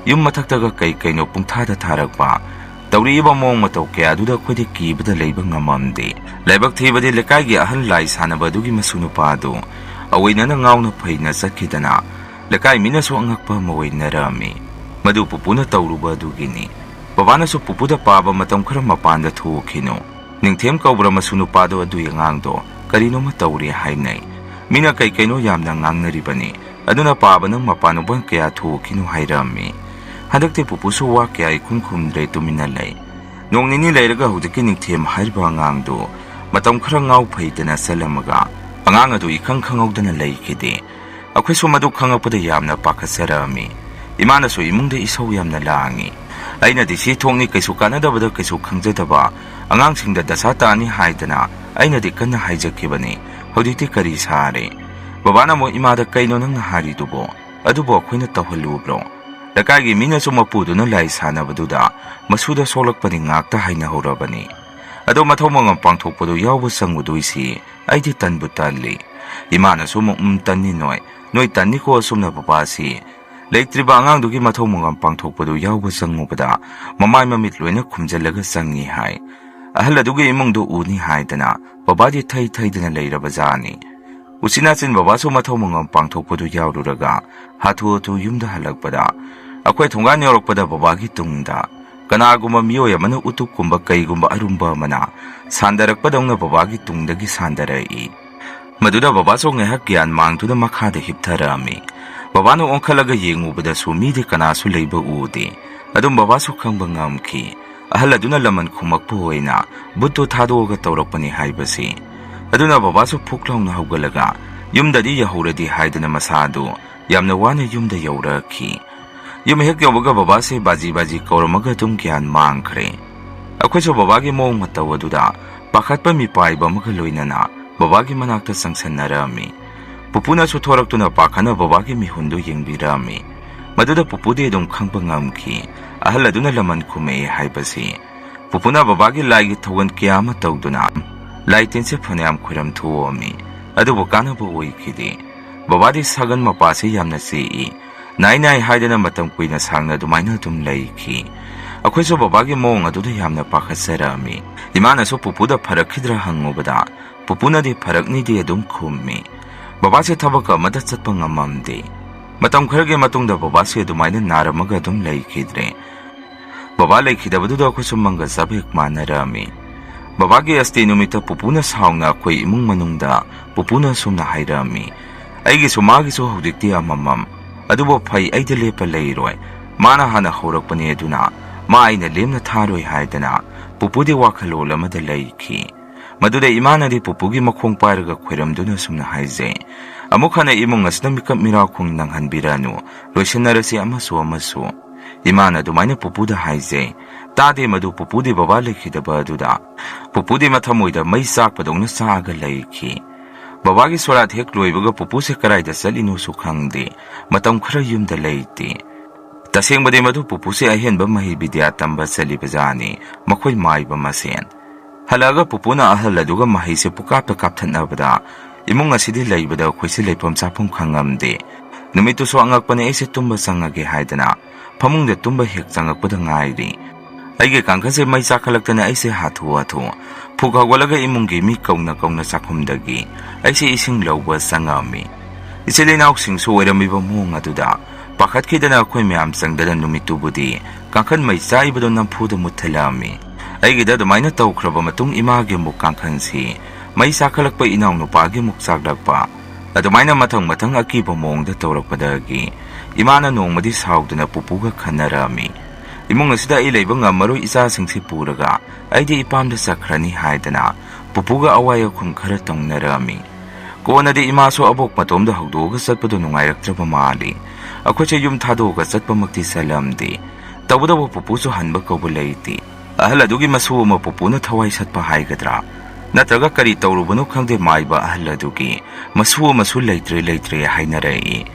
ꯌꯨꯝ ꯃꯊꯛꯇꯒ ꯀꯩ ꯀꯩꯅꯣ ꯄꯨꯡꯊꯥꯗ ꯊꯥꯔꯛꯄ꯫ ꯇꯧꯔꯛꯏꯕ ꯃꯑꯣꯡ ꯃꯇꯧ ꯀꯌꯥꯗꯨꯗ ꯑꯩꯈꯣꯏꯗꯤ ꯀꯤꯕꯗ ꯂꯩꯕ ꯉꯝꯃꯝꯗꯦ꯫ ꯂꯥꯏꯕꯛ ꯊꯤꯕꯗꯤ ꯂꯩꯀꯥꯏꯒꯤ ꯑꯍꯜ ꯂꯥꯏ ꯁꯥꯟꯅꯕ ꯑꯗꯨꯒꯤ ꯃꯁꯨ ꯅꯨꯄꯥ ꯑꯗꯨ ꯑꯣꯏꯅꯅ ꯉꯥꯎꯅ ꯐꯩꯅ ꯆꯠꯈꯤꯗꯅ ꯂꯩꯀꯥꯏ ꯃꯤꯅꯁꯨ ꯑꯉꯛꯄ ꯑꯃ ꯑꯣꯏꯅꯔꯝꯃꯤ꯫ ꯃꯗꯨ ꯄꯨꯄꯨꯅ ꯇꯧꯔꯨꯕ ꯑꯗꯨꯒꯤꯅꯤ꯫ ꯕꯕꯥꯅꯁꯨ ꯄꯨꯄꯨꯗ ꯄꯥꯕ ꯃꯇꯝ ꯈꯔ ꯃꯄꯥꯟꯗ ꯊꯣꯛꯈꯤꯅꯨ, ꯅꯤꯡꯊꯦꯝ ꯀꯧꯕ꯭ꯔꯥ ꯃꯁꯨ ꯅꯨꯄꯥꯗꯣ ꯑꯗꯨꯏ ꯑꯉꯥꯡꯗꯣ ꯀꯔꯤꯅꯣꯃ ꯇꯧꯔꯦ ꯍꯥꯏꯅꯩ꯫ ꯃꯤꯅ ꯀꯩ ꯀꯩꯅꯣ ꯌꯥꯝꯅ ꯉꯥꯡꯅꯔꯤꯕꯅꯤ꯫ ꯑꯗꯨꯅ ꯄꯥꯕ ꯅꯪ ꯃꯄꯥꯟ ꯎꯄꯥꯟ ꯀꯌꯥ ꯊꯣꯛꯈꯤꯅꯨ ꯍꯥꯏꯔꯝꯃꯤ꯫ ꯍꯟꯗꯛꯇꯤ ꯄꯨꯄꯨꯁꯨ ꯋꯥ ꯀꯌꯥ ꯏꯈꯨꯝ ꯈꯨꯝꯗ꯭ꯔꯦ, ꯇꯨꯃꯤꯟꯅ ꯂꯩ꯫ ꯅꯣꯡ ꯅꯤꯅꯤ ꯂꯩꯔꯒ ꯍꯧꯖꯤꯛꯀꯤ ꯅꯤꯡꯊꯦꯝ ꯍꯥꯏꯔꯤꯕ ꯑꯉꯥꯡꯗꯨ ꯃꯇꯝ ꯈꯔ ꯉꯥꯎ ꯐꯩꯗꯅ ꯆꯠꯂꯝꯃꯒ ꯑꯉꯥꯡ ꯑꯗꯨ ꯏꯈꯪ ꯈꯪꯍꯧꯗꯅ ꯂꯩꯈꯤꯗꯦ꯫ ꯑꯩꯈꯣꯏꯁꯨ ꯃꯗꯨ ꯈꯪꯉꯛꯄꯗ ꯌꯥꯝꯅ ꯄꯥꯈꯠꯆꯔꯛꯑꯝꯃꯤ꯫ ꯏꯃꯥꯅꯁꯨ ꯏꯃꯨꯡꯗ ꯏꯁꯧ ꯌꯥꯝꯅ ꯂꯥꯡꯉꯤ꯫ ꯑꯩꯅꯗꯤ ꯁꯤ ꯊꯣꯛꯅꯤ ꯀꯩꯁꯨ ꯀꯥꯟꯅꯗꯕꯗ ꯀꯩꯁꯨ ꯈꯪꯖꯗꯕ ꯑꯉꯥꯡꯁꯤꯡꯗ ꯗꯁꯥ ꯇꯥꯅꯤ ꯍꯥꯏꯗꯅ ꯑꯩꯅꯗꯤ ꯀꯟꯅ ꯍꯥꯏꯖꯈꯤꯕꯅꯤ꯫ ꯍꯧꯖꯤꯛꯇꯤ ꯀꯔꯤ ꯁꯥꯔꯦ? ꯕꯕꯥꯅ ꯑꯃꯨꯛ ꯏꯃꯥꯗ ꯀꯩꯅꯣ ꯅꯪꯅ ꯍꯥꯏꯔꯤꯗꯨꯕꯣ? ꯑꯗꯨꯕꯨ ꯑꯩꯈꯣꯏꯅ ꯇꯧꯍꯜꯂꯨꯕ꯭ꯔꯣ? ꯂꯩꯀꯥꯏꯒꯤ ꯃꯤꯅꯁꯨ ꯃꯄꯨꯗꯨꯅ ꯂꯥꯏ ꯁꯥꯟꯅꯕꯗꯨꯗ ꯃꯁꯨꯗ ꯁꯣꯛꯂꯛꯄꯅꯤ ꯉꯥꯛꯇ ꯍꯥꯏꯅꯍꯧꯔꯕꯅꯤ꯫ ꯑꯗꯣ ꯃꯊꯧ ꯃꯉꯝ ꯄꯥꯡꯊꯣꯛꯄꯗꯨ ꯌꯥꯎꯕ ꯆꯪꯉꯨꯗꯣꯏꯁꯤ ꯑꯩꯗꯤ ꯇꯟꯕꯨ ꯇꯜꯂꯤ꯫ ꯏꯃꯥꯅꯁꯨ ꯑꯃꯨꯛ "ꯎꯝ, ꯇꯟꯅꯤ ꯅꯣꯏ, ꯅꯣꯏ ꯇꯟꯅꯤꯀꯣ ꯑꯁꯨꯝꯅ ꯕꯕꯥꯁꯤ ꯂꯩꯇ꯭ꯔꯤꯕ ꯑꯉꯥꯡꯗꯨꯒꯤ ꯃꯊꯧ ꯃꯉꯝ ꯄꯥꯡꯊꯣꯛꯄꯗꯨ ꯌꯥꯎꯕ ꯆꯪꯉꯨꯕꯗ ꯃꯃꯥꯏ ꯃꯃꯤꯠ ꯂꯣꯏꯅ ꯈꯨꯝꯖꯤꯜꯂꯒ ꯆꯪꯉꯤ" ꯍꯥꯏ꯫ ꯑꯍꯜ ꯑꯗꯨꯒꯤ ꯏꯃꯨꯡꯗꯨ ꯎꯅꯤ ꯍꯥꯏꯗꯅ ꯕꯕꯥꯗꯤ ꯊꯩ ꯊꯩꯗꯅ ꯂꯩꯔꯕ ꯖꯥꯠꯅꯤ꯫ ꯎꯆꯤꯟ ꯅꯥꯆꯤꯟ ꯕꯕꯥꯁꯨ ꯃꯊꯧ ꯃꯉꯝ ꯄꯥꯡꯊꯣꯛꯄꯗꯨ ꯌꯥꯎꯔꯨꯔꯒ ꯍꯥꯊꯨ ꯍꯥꯊꯨ ꯌꯨꯝꯗ ꯍꯜꯂꯛꯄꯗ ꯑꯩꯈꯣꯏ ꯊꯣꯡꯒꯥꯟ ꯌꯧꯔꯛꯄꯗ ꯕꯕꯥꯒꯤ ꯇꯨꯡꯗ ꯀꯅꯥꯒꯨꯝꯕ ꯃꯤꯑꯣꯏ ꯑꯃꯅ ꯎꯇꯨꯞꯀꯨꯝꯕ ꯀꯩꯒꯨꯝꯕ ꯑꯔꯨꯝꯕ ꯑꯃꯅ ꯁꯥꯟꯗꯔꯛꯄꯗꯧꯅ ꯕꯕꯥꯒꯤ ꯇꯨꯡꯗꯒꯤ ꯁꯥꯟꯗꯔꯛꯏ꯫ ꯃꯗꯨꯗ ꯕꯕꯥꯁꯨ ꯉꯥꯏꯍꯥꯛ ꯒ꯭ꯌꯥꯟ ꯃꯥꯡꯗꯨꯅ ꯃꯈꯥꯗ ꯍꯤꯞꯊꯔꯛꯑꯝꯃꯤ꯫ ꯕꯕꯥꯅ ꯑꯣꯟꯈꯠꯂꯒ ꯌꯦꯡꯉꯨꯕꯗꯁꯨ ꯃꯤꯗꯤ ꯀꯅꯥꯁꯨ ꯂꯩꯕ ꯎꯗꯦ꯫ ꯑꯗꯨꯝ ꯕꯕꯥꯁꯨ ꯈꯪꯕ ꯉꯝꯈꯤ꯫ ꯑꯍꯜ ꯑꯗꯨꯅ ꯂꯃꯟ ꯈꯨꯝꯃꯛꯄ ꯑꯣꯏꯅ ꯚꯨꯠꯇꯨ ꯊꯥꯗꯣꯛꯑꯒ ꯇꯧꯔꯛꯄꯅꯤ ꯍꯥꯏꯕꯁꯤ꯫ ꯑꯗꯨꯅ ꯕꯕꯥꯁꯨ ꯐꯨꯛ ꯂꯥꯎꯅ ꯍꯧꯒꯠꯂꯒ ꯌꯨꯝꯗꯗꯤ ꯌꯧꯍꯧꯔꯗꯤ ꯍꯥꯏꯗꯅ ꯃꯁꯥꯗꯨ ꯌꯥꯝꯅ ꯋꯥꯅ ꯌꯨꯝꯗ ꯌꯧꯔꯛꯈꯤ꯫ ꯌꯨꯝ ꯍꯦꯛ ꯌꯧꯕꯒ ꯕꯕꯥꯁꯦ ꯕꯥꯖꯤ ꯕꯥꯖꯤ ꯀꯧꯔꯝꯃꯒ ꯑꯗꯨꯝ ꯒ꯭ꯌꯥꯟ ꯃꯥꯡꯈ꯭ꯔꯦ꯫ ꯑꯩꯈꯣꯏꯁꯨ ꯕꯕꯥꯒꯤ ꯃꯑꯣꯡ ꯃꯇꯧ ꯑꯗꯨꯗ ꯄꯥꯈꯠꯄ ꯃꯤꯄꯥꯏꯕ ꯑꯃꯒ ꯂꯣꯏꯅꯅ ꯕꯕꯥꯒꯤ ꯃꯅꯥꯛꯇ ꯆꯪꯁꯟꯅꯔꯝꯃꯤ꯫ ꯄꯨꯄꯨꯅꯁꯨ ꯊꯣꯔꯛꯇꯨꯅ ꯄꯥꯈꯠꯅ ꯕꯕꯥꯒꯤ ꯃꯤꯍꯨꯟꯗꯨ ꯌꯦꯡꯕꯤꯔꯝꯃꯤ꯫ ꯃꯗꯨꯗ ꯄꯨꯄꯨꯗꯤ ꯑꯗꯨꯝ ꯈꯪꯕ ꯉꯝꯈꯤ, ꯑꯍꯜ ꯑꯗꯨꯅ ꯂꯃꯟ ꯈꯨꯝꯃꯛꯏ ꯍꯥꯏꯕꯁꯤ꯫ ꯄꯨꯄꯨꯅ ꯕꯕꯥꯒꯤ ꯂꯥꯏꯒꯤ ꯊꯧꯒꯜ ꯀꯌꯥ ꯑꯃ ꯇꯧꯗꯨꯅ ꯂꯥꯏ ꯇꯤꯟꯁꯦ ꯐꯅꯌꯥꯝ ꯈꯣꯏꯔꯝ ꯊꯣꯛꯑꯝꯃꯤ, ꯑꯗꯨꯕꯨ ꯀꯥꯟꯅꯕ ꯑꯣꯏꯈꯤꯗꯦ꯫ ꯕꯕꯥꯗꯤ ꯁꯥꯒꯟ ꯃꯄꯥꯁꯤ ꯌꯥꯝꯅ ꯆꯦꯛꯏ, ꯅꯥꯏ ꯅꯥꯏ ꯍꯥꯏꯗꯅ ꯃꯇꯝ ꯀꯨꯏꯅ ꯁꯥꯡꯅ ꯑꯗꯨꯃꯥꯏꯅ ꯑꯗꯨꯝ ꯂꯩꯈꯤ꯫ ꯑꯩꯈꯣꯏꯁꯨ ꯕꯕꯥꯒꯤ ꯃꯑꯣꯡ ꯑꯗꯨꯗ ꯌꯥꯝꯅ ꯄꯥꯈꯠꯆꯔꯛꯑꯝꯃꯤ꯫ ꯏꯃꯥꯅꯁꯨ ꯄꯨꯄꯨꯗ ꯐꯔꯛꯈꯤꯗ꯭ꯔꯥ ꯍꯪꯉꯨꯕꯗ, ꯄꯨꯄꯨꯅꯗꯤ ꯐꯔꯛꯅꯤꯗꯤ ꯑꯗꯨꯝ ꯈꯨꯝꯃꯤ꯫ ꯕꯕꯥꯁꯦ ꯊꯕꯛ ꯑꯃꯗ ꯆꯠꯄ ꯉꯝꯃꯝꯗꯦ꯫ ꯃꯇꯝ ꯈꯔꯒꯤ ꯃꯇꯨꯡꯗ ꯕꯕꯥꯁꯦ ꯑꯗꯨꯃꯥꯏꯅ ꯅꯥꯔꯝꯃꯒ ꯑꯗꯨꯝ ꯂꯩꯈꯤꯗ꯭ꯔꯦ꯫ ꯕꯕꯥ ꯂꯩꯈꯤꯗꯕꯗꯨꯗ ꯑꯩꯈꯣꯏꯁꯨ ꯃꯪꯒ ꯆꯞ ꯍꯦꯛ ꯃꯥꯟꯅꯔꯝꯃꯤ꯫ ꯕꯕꯥꯒꯤ ꯑꯁꯇꯤ ꯅꯨꯃꯤꯠꯇ ꯄꯨꯄꯨꯅ ꯁꯥꯎꯅ ꯑꯩꯈꯣꯏ ꯏꯃꯨꯡ ꯃꯅꯨꯡꯗ ꯄꯨꯄꯨꯅ ꯑꯁꯨꯝꯅ ꯍꯥꯏꯔꯝꯃꯤ, "ꯑꯩꯒꯤꯁꯨ ꯃꯥꯒꯤꯁꯨ ꯍꯧꯖꯤꯛꯇꯤ ꯑꯃꯃꯝ꯫ ꯑꯗꯨꯕꯨ ꯐꯩ, ꯑꯩꯗ ꯂꯦꯞꯄ ꯂꯩꯔꯣꯏ꯫ ꯃꯥꯅ ꯍꯥꯟꯅ ꯍꯧꯔꯛꯄꯅꯦ, ꯑꯗꯨꯅ ꯃꯥ ꯑꯩꯅ ꯂꯦꯝꯅ ꯊꯥꯔꯣꯏ" ꯍꯥꯏꯗꯅ ꯄꯨꯄꯨꯗꯤ ꯋꯥꯈꯜꯂꯣꯟ ꯑꯃꯗ ꯂꯩꯈꯤ꯫ ꯃꯗꯨꯗ ꯏꯃꯥꯅꯗꯤ ꯄꯨꯄꯨꯒꯤ ꯃꯈꯣꯡ ꯄꯥꯏꯔꯒ ꯈꯣꯏꯔꯝꯗꯨꯅ ꯑꯁꯨꯝꯅ ꯍꯥꯏꯖꯩ, "ꯑꯃꯨꯛ ꯍꯟꯅ ꯏꯃꯨꯡ ꯑꯁꯤꯗ ꯃꯤꯀꯞ ꯃꯤꯔꯥꯎꯈꯣꯡ ꯅꯪꯍꯟꯕꯤꯔꯅꯨ, ꯂꯣꯏꯁꯤꯟꯅꯔꯁꯤ ꯑꯃꯁꯨ ꯑꯃꯁꯨ"꯫ ꯏꯃꯥꯅ ꯑꯗꯨꯃꯥꯏꯅ ꯄꯨꯄꯨꯗ ꯍꯥꯏꯖꯩ꯫ ꯇꯥꯗꯦ ꯃꯗꯨ ꯄꯨꯄꯨꯗꯤ ꯕꯕꯥ ꯂꯩꯈꯤꯗꯕ ꯑꯗꯨꯗ꯫ ꯄꯨꯄꯨꯗꯤ ꯃꯊꯃꯣꯏꯗ ꯃꯩ ꯆꯥꯛꯄꯗꯧꯅ ꯆꯥꯛꯑꯒ ꯂꯩꯈꯤ꯫ ꯕꯕꯥꯒꯤ ꯁꯣꯔꯥꯠ ꯍꯦꯛ ꯂꯣꯏꯕꯒ ꯄꯨꯄꯨꯁꯦ ꯀꯗꯥꯏꯗ ꯆꯠꯂꯤꯅꯣꯁꯨ ꯈꯪꯗꯦ꯫ ꯃꯇꯝ ꯈꯔ ꯌꯨꯝꯗ ꯂꯩꯇꯦ꯫ ꯇꯁꯦꯡꯕꯗꯤ ꯃꯗꯨ ꯄꯨꯄꯨꯁꯦ ꯑꯍꯦꯟꯕ ꯃꯍꯩ ꯕꯤꯗ꯭ꯌꯥ ꯇꯝꯕ ꯆꯠꯂꯤꯕꯖꯥꯠꯅꯤ, ꯃꯈꯣꯏ ꯃꯥꯏꯕ ꯃꯁꯦꯟ꯫ ꯍꯜꯂꯛꯑꯒ ꯄꯨꯄꯨꯅ ꯑꯍꯜ ꯑꯗꯨꯒ ꯃꯍꯩꯁꯦ ꯄꯨꯀꯥꯞꯇ ꯀꯥꯞꯊꯠꯅꯕꯗ, ꯏꯃꯨꯡ ꯑꯁꯤꯗꯤ ꯂꯩꯕꯗ ꯑꯩꯈꯣꯏꯁꯦ ꯂꯩꯐꯝ ꯆꯥꯐꯝ ꯈꯪꯉꯝꯗꯦ꯫ ꯅꯨꯃꯤꯠꯇꯨꯁꯨ ꯑꯉꯛꯄꯅꯦ, ꯑꯩꯁꯦ ꯇꯨꯝꯕ ꯆꯪꯉꯒꯦ ꯍꯥꯏꯗꯅ ꯐꯃꯨꯡꯗ ꯇꯨꯝꯕ ꯍꯦꯛ ꯆꯪꯉꯛꯄꯗ ꯉꯥꯏꯔꯤ꯫ ꯑꯩꯒꯤ ꯀꯥꯡꯈꯟꯁꯦ ꯃꯩ ꯆꯥꯈꯠꯂꯛꯇꯅ ꯑꯩꯁꯦ ꯍꯥꯊꯨ ꯍꯥꯊꯨ ꯐꯨꯛ ꯍꯧꯒꯠꯂꯒ ꯏꯃꯨꯡꯒꯤ ꯃꯤ ꯀꯧꯅ ꯀꯧꯅ ꯆꯥꯛꯈꯨꯝꯗꯒꯤ ꯑꯩꯁꯦ ꯏꯁꯤꯡ ꯂꯧꯕ ꯆꯪꯉꯛꯑꯝꯃꯤ꯫ ꯏꯆꯤꯜ ꯏꯅꯥꯎꯁꯤꯡꯁꯨ ꯑꯣꯏꯔꯝꯃꯤꯕ ꯃꯑꯣꯡ ꯑꯗꯨꯗ ꯄꯥꯈꯠꯈꯤꯗꯅ ꯑꯩꯈꯣꯏ ꯃꯌꯥꯝ ꯆꯪꯗꯅ ꯅꯨꯃꯤꯠꯇꯨꯕꯨꯗꯤ ꯀꯥꯡꯈꯟ ꯃꯩ ꯆꯥꯛꯏꯕꯗꯣ ꯅꯝꯐꯨꯗ ꯃꯨꯠꯊꯠꯂꯛꯑꯝꯃꯤ꯫ ꯑꯩꯒꯤꯗ ꯑꯗꯨꯃꯥꯏꯅ ꯇꯧꯈ꯭ꯔꯕ ꯃꯇꯨꯡ ꯏꯃꯥꯒꯤ ꯑꯃꯨꯛ ꯀꯥꯡꯈꯟꯁꯤ ꯃꯩ ꯆꯥꯈꯠꯂꯛꯄ, ꯏꯅꯥꯎꯅꯨꯄꯥꯒꯤ ꯑꯃꯨꯛ ꯆꯥꯛꯂꯛꯄ, ꯑꯗꯨꯃꯥꯏꯅ ꯃꯊꯪ ꯃꯊꯪ ꯑꯀꯤꯕ ꯃꯑꯣꯡꯗ ꯇꯧꯔꯛꯄꯗꯒꯤ ꯏꯃꯥꯅ ꯅꯣꯡꯃꯗꯤ ꯁꯥꯎꯗꯨꯅ ꯄꯨꯄꯨꯒ ꯈꯟꯅꯔꯛꯑꯝꯃꯤ꯫ "ꯏꯃꯨꯡ ꯑꯁꯤꯗ ꯑꯩ ꯂꯩꯕ ꯉꯝꯃꯔꯣꯏ, ꯏꯆꯥꯁꯤꯡꯁꯤ ꯄꯨꯔꯒ ꯑꯩꯗꯤ ꯏꯄꯥꯝꯗ ꯆꯠꯈ꯭ꯔꯅꯤ" ꯍꯥꯏꯗꯅ ꯄꯨꯄꯨꯒ ꯑꯋꯥꯏ ꯑꯈꯨꯝ ꯈꯔ ꯇꯧꯅꯔꯛꯑꯝꯃꯤ꯫ ꯀꯣꯟꯅꯗꯤ ꯏꯃꯥꯁꯨ ꯑꯕꯣꯛ ꯃꯇꯣꯝꯗ ꯍꯧꯗꯣꯛꯑꯒ ꯆꯠꯄꯗꯨ ꯅꯨꯡꯉꯥꯏꯔꯛꯇ꯭ꯔꯕ ꯃꯥꯜꯂꯤ꯫ ꯑꯩꯈꯣꯏꯁꯦ ꯌꯨꯝ ꯊꯥꯗꯣꯛꯑꯒ ꯆꯠꯄꯃꯛꯇꯤ ꯆꯠꯂꯝꯗꯦ꯫ ꯇꯧꯕꯇꯕꯨ ꯄꯨꯄꯨꯁꯨ ꯍꯟꯕ ꯀꯧꯕ ꯂꯩꯇꯦ꯫ ꯑꯍꯜ ꯑꯗꯨꯒꯤ ꯃꯁꯨ ꯑꯃ ꯄꯨꯄꯨꯅ ꯊꯋꯥꯏ ꯁꯠꯄ ꯍꯥꯏꯒꯗ꯭ꯔꯥ, ꯅꯠꯇ꯭ꯔꯒ ꯀꯔꯤ ꯇꯧꯔꯨꯕꯅꯣ ꯈꯪꯗꯦ, ꯃꯥꯏꯕ ꯑꯍꯜ ꯑꯗꯨꯒꯤ ꯃꯁꯨ ꯑꯃꯁꯨ ꯂꯩꯇ꯭ꯔꯦ, ꯂꯩꯇ꯭ꯔꯦ ꯍꯥꯏꯅꯔꯛꯏ꯫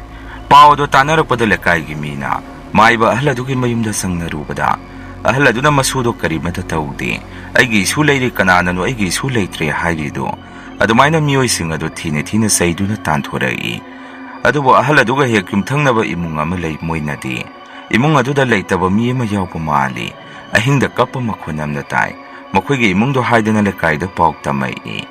ꯄꯥꯎ ꯑꯗꯨ ꯇꯥꯅꯔꯛꯄꯗ ꯂꯩꯀꯥꯏꯒꯤ ꯃꯤꯅ ꯃꯥꯏꯕ ꯑꯍꯜ ꯑꯗꯨꯒꯤ ꯃꯌꯨꯝꯗ ꯆꯪꯅꯔꯨꯕꯗ, ꯑꯍꯜ ꯑꯗꯨꯅ ꯃꯁꯨꯗꯣ ꯀꯔꯤꯃꯠꯇ ꯇꯧꯗꯦ, "ꯑꯩꯒꯤ ꯏꯁꯨ ꯂꯩꯔꯤ, ꯀꯅꯥꯅꯅꯣ ꯑꯩꯒꯤ ꯏꯁꯨ ꯂꯩꯇ꯭ꯔꯦ ꯍꯥꯏꯔꯤꯗꯣ?" ꯑꯗꯨꯃꯥꯏꯅ ꯃꯤꯑꯣꯏꯁꯤꯡ ꯑꯗꯨ ꯊꯤꯅ ꯊꯤꯅ ꯆꯩꯗꯨꯅ ꯇꯥꯟꯊꯣꯔꯛꯏ꯫ ꯑꯗꯨꯕꯨ ꯑꯍꯜ ꯑꯗꯨꯒ ꯍꯦꯛ ꯌꯨꯝꯊꯪꯅꯕ ꯏꯃꯨꯡ ꯑꯃ ꯂꯩ, ꯃꯣꯏꯅꯗꯤ ꯏꯃꯨꯡ ꯑꯗꯨꯗ ꯂꯩꯇꯕ ꯃꯤ ꯑꯃ ꯌꯥꯎꯕ ꯃꯥꯜꯂꯤ꯫ ꯑꯍꯤꯡꯗ ꯀꯞꯄ ꯃꯈꯣꯟ ꯑꯃꯅ ꯇꯥꯏ꯫ ꯃꯈꯣꯏꯒꯤ ꯏꯃꯨꯡꯗꯣ ꯍꯥꯏꯗꯅ ꯂꯩꯀꯥꯏꯗ ꯄꯥꯎ ꯇꯝꯃꯛꯏ꯫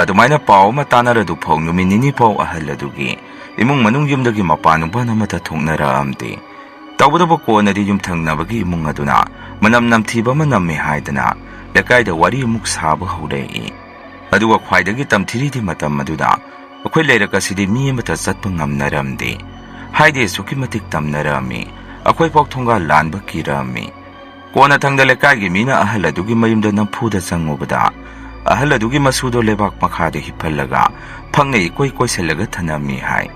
ꯑꯗꯨꯃꯥꯏꯅ ꯄꯥꯎ ꯑꯃ ꯇꯥꯅꯔꯗꯨ ꯐꯥꯎ ꯅꯨꯃꯤꯠ ꯅꯤꯅꯤ ꯐꯥꯎ ꯑꯍꯜ ꯑꯗꯨꯒꯤ ꯏꯃꯨꯡ ꯃꯅꯨꯡ ꯌꯨꯝꯗꯒꯤ ꯃꯄꯥꯟ ꯅꯨꯡꯄꯥꯟ ꯑꯃꯠꯇ ꯊꯣꯛꯅꯔꯛꯑꯝꯗꯦ꯫ ꯇꯧꯕꯇꯕꯨ ꯀꯣꯟꯅꯗꯤ ꯌꯨꯝꯊꯪꯅꯕꯒꯤ ꯏꯃꯨꯡ ꯑꯗꯨꯅ ꯃꯅꯝ ꯅꯝꯊꯤꯕ ꯑꯃ ꯅꯝꯃꯦ ꯍꯥꯏꯗꯅ ꯂꯩꯀꯥꯏꯗ ꯋꯥꯔꯤ ꯑꯃꯨꯛ ꯁꯥꯕ ꯍꯧꯔꯛꯏ꯫ ꯑꯗꯨꯒ ꯈ꯭ꯋꯥꯏꯗꯒꯤ ꯇꯝꯊꯤꯔꯤꯗꯤ ꯃꯇꯝ ꯑꯗꯨꯗ ꯑꯩꯈꯣꯏ ꯂꯩꯔꯛ ꯑꯁꯤꯗꯤ ꯃꯤ ꯑꯃꯠꯇ ꯆꯠꯄ ꯉꯝꯅꯔꯝꯗꯦ꯫ ꯍꯥꯏꯗꯤ ꯑꯁꯨꯛꯀꯤ ꯃꯇꯤꯛ ꯇꯝꯅꯔꯝꯃꯤ꯫ ꯑꯩꯈꯣꯏ ꯐꯥꯎ ꯊꯣꯡꯒꯥꯜ ꯂꯥꯟꯕ ꯀꯤꯔꯝꯃꯤ꯫ ꯀꯣꯟꯅꯊꯪꯗ ꯂꯩꯀꯥꯏꯒꯤ ꯃꯤꯅ ꯑꯍꯜ ꯑꯗꯨꯒꯤ ꯃꯌꯨꯝꯗ ꯅꯝꯐꯨꯗ ꯆꯪꯉꯨꯕꯗ, ꯑꯍꯜ ꯑꯗꯨꯒꯤ ꯃꯁꯨꯗꯣ ꯂꯩꯕꯥꯛ ꯃꯈꯥꯗ ꯍꯤꯞꯍꯜꯂꯒ ꯐꯛꯅ ꯏꯀꯣꯏ ꯀꯣꯏꯁꯤꯜꯂꯒ ꯊꯅꯝꯃꯤ ꯍꯥꯏ꯫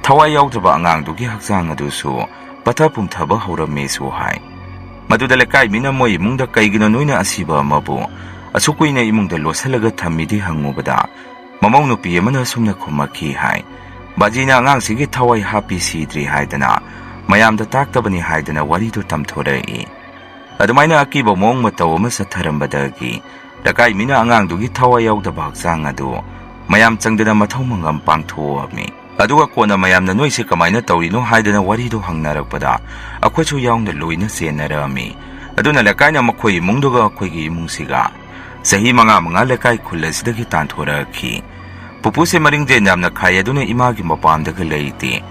ꯊꯋꯥꯏ ꯌꯥꯎꯗ꯭ꯔꯕ ꯑꯉꯥꯡꯗꯨꯒꯤ ꯍꯛꯆꯥꯡ ꯑꯗꯨꯁꯨ ꯄꯠꯊ ꯄꯨꯝꯊꯕ ꯍꯧꯔꯝꯃꯦꯁꯨ ꯍꯥꯏ꯫ ꯃꯗꯨꯗ ꯂꯩꯀꯥꯏ ꯃꯤꯅ ꯃꯣꯏ ꯏꯃꯨꯡꯗ "ꯀꯩꯒꯤꯅꯣ ꯅꯣꯏꯅ ꯑꯁꯤꯕ ꯑꯃꯕꯨ ꯑꯁꯨꯛ ꯀꯨꯏꯅ ꯏꯃꯨꯡꯗ ꯂꯣꯠꯁꯤꯜꯂꯒ ꯊꯝꯃꯤꯗꯤ?" ꯍꯪꯉꯨꯕꯗ, ꯃꯃꯧ ꯅꯨꯄꯤ ꯑꯃꯅ ꯑꯁꯨꯝꯅ ꯈꯨꯝꯃꯛꯈꯤ ꯍꯥꯏ, "ꯕꯥꯖꯤꯅ ꯑꯉꯥꯡꯁꯤꯒꯤ ꯊꯋꯥꯏ ꯍꯥꯞꯄꯤ, ꯁꯤꯗ꯭ꯔꯤ ꯍꯥꯏꯗꯅ ꯃꯌꯥꯝꯗ ꯇꯥꯛꯇꯕꯅꯤ" ꯍꯥꯏꯗꯅ ꯋꯥꯔꯤꯗꯨ ꯇꯝꯊꯣꯔꯛꯏ꯫ ꯑꯗꯨꯃꯥꯏꯅ ꯑꯀꯤꯕ ꯃꯑꯣꯡ ꯃꯇꯧ ꯑꯃ ꯆꯠꯊꯔꯝꯕꯗꯒꯤ ꯂꯩꯀꯥꯏ ꯃꯤꯅ ꯑꯉꯥꯡꯗꯨꯒꯤ ꯊꯋꯥꯏ ꯌꯥꯎꯗꯕ ꯍꯛꯆꯥꯡ ꯑꯗꯨ ꯃꯌꯥꯝ ꯆꯪꯗꯅ ꯃꯊꯧ ꯃꯉꯝ ꯄꯥꯡꯊꯣꯛꯑꯝꯃꯤ꯫ ꯑꯗꯨꯒ ꯀꯣꯟꯅ ꯃꯌꯥꯝꯅ "ꯅꯣꯏꯁꯦ ꯀꯃꯥꯏꯅ ꯇꯧꯔꯤꯅꯣ?" ꯍꯥꯏꯗꯅ ꯋꯥꯔꯤꯗꯨ ꯍꯪꯅꯔꯛꯄꯗ, ꯑꯩꯈꯣꯏꯁꯨ ꯌꯥꯎꯅ ꯂꯣꯏꯅ ꯆꯦꯟꯅꯔꯛꯑꯝꯃꯤ꯫ ꯑꯗꯨꯅ ꯂꯩꯀꯥꯏꯅ ꯃꯈꯣꯏ ꯏꯃꯨꯡꯗꯨꯒ ꯑꯩꯈꯣꯏꯒꯤ ꯏꯃꯨꯡꯁꯤꯒ ꯆꯍꯤ ꯃꯉꯥ ꯃꯉꯥ ꯂꯩꯀꯥꯏ ꯈꯨꯜ ꯑꯁꯤꯗꯒꯤ ꯇꯥꯟꯊꯣꯔꯛꯈꯤ꯫ ꯄꯨꯄꯨꯁꯦ ꯃꯔꯤꯡꯖꯦꯟ ꯌꯥꯝꯅ ꯈꯥꯏ, ꯑꯗꯨꯅ ꯏꯃꯥꯒꯤ ꯃꯄꯥꯝꯗꯒ ꯂꯩꯇꯦ꯫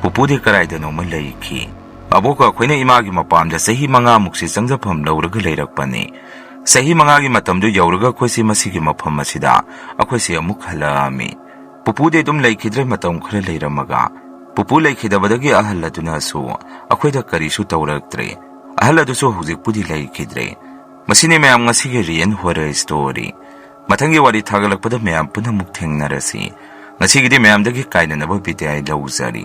ꯄꯨꯄꯨꯗꯤ ꯀꯗꯥꯏꯗꯅꯣꯃ ꯂꯩꯈꯤ꯫ ꯑꯕꯣꯛꯀ ꯑꯩꯈꯣꯏꯅ ꯏꯃꯥꯒꯤ ꯃꯄꯥꯝꯗ ꯆꯍꯤ ꯃꯉꯥꯃꯨꯛꯁꯤ ꯆꯪꯖꯐꯝ ꯂꯧꯔꯒ ꯂꯩꯔꯛꯄꯅꯤ꯫ ꯆꯍꯤ ꯃꯉꯥꯒꯤ ꯃꯇꯝꯗꯨ ꯌꯧꯔꯒ ꯑꯩꯈꯣꯏꯁꯤ ꯃꯁꯤꯒꯤ ꯃꯐꯝ ꯑꯁꯤꯗ ꯑꯩꯈꯣꯏꯁꯤ ꯑꯃꯨꯛ ꯍꯜꯂꯛꯑꯝꯃꯤ꯫ ꯄꯨꯄꯨꯗꯤ ꯑꯗꯨꯝ ꯂꯩꯈꯤꯗ꯭ꯔꯦ ꯃꯇꯝ ꯈꯔ ꯂꯩꯔꯝꯃꯒ꯫ ꯄꯨꯄꯨ ꯂꯩꯈꯤꯗꯕꯗꯒꯤ ꯑꯍꯜ ꯑꯗꯨꯅꯁꯨ ꯑꯩꯈꯣꯏꯗ ꯀꯔꯤꯁꯨ ꯇꯧꯔꯛꯇ꯭ꯔꯦ꯫ ꯑꯍꯜ ꯑꯗꯨꯁꯨ ꯍꯧꯖꯤꯛꯄꯨꯗꯤ ꯂꯩꯈꯤꯗ꯭ꯔꯦ꯫ ꯃꯁꯤꯅꯤ ꯃꯌꯥꯝ ꯉꯁꯤꯒꯤ Real Horror Story꯫ ꯃꯊꯪꯒꯤ ꯋꯥꯔꯤ ꯊꯥꯒꯠꯂꯛꯄꯗ ꯃꯌꯥꯝ ꯄꯨꯟꯅ ꯑꯃꯨꯛ ꯊꯦꯡꯅꯔꯁꯤ꯫ ꯉꯁꯤꯒꯤꯗꯤ ꯃꯌꯥꯝꯗꯒꯤ ꯀꯥꯏꯅꯅꯕ ꯕꯤꯗꯥꯏ ꯂꯧꯖꯔꯤ꯫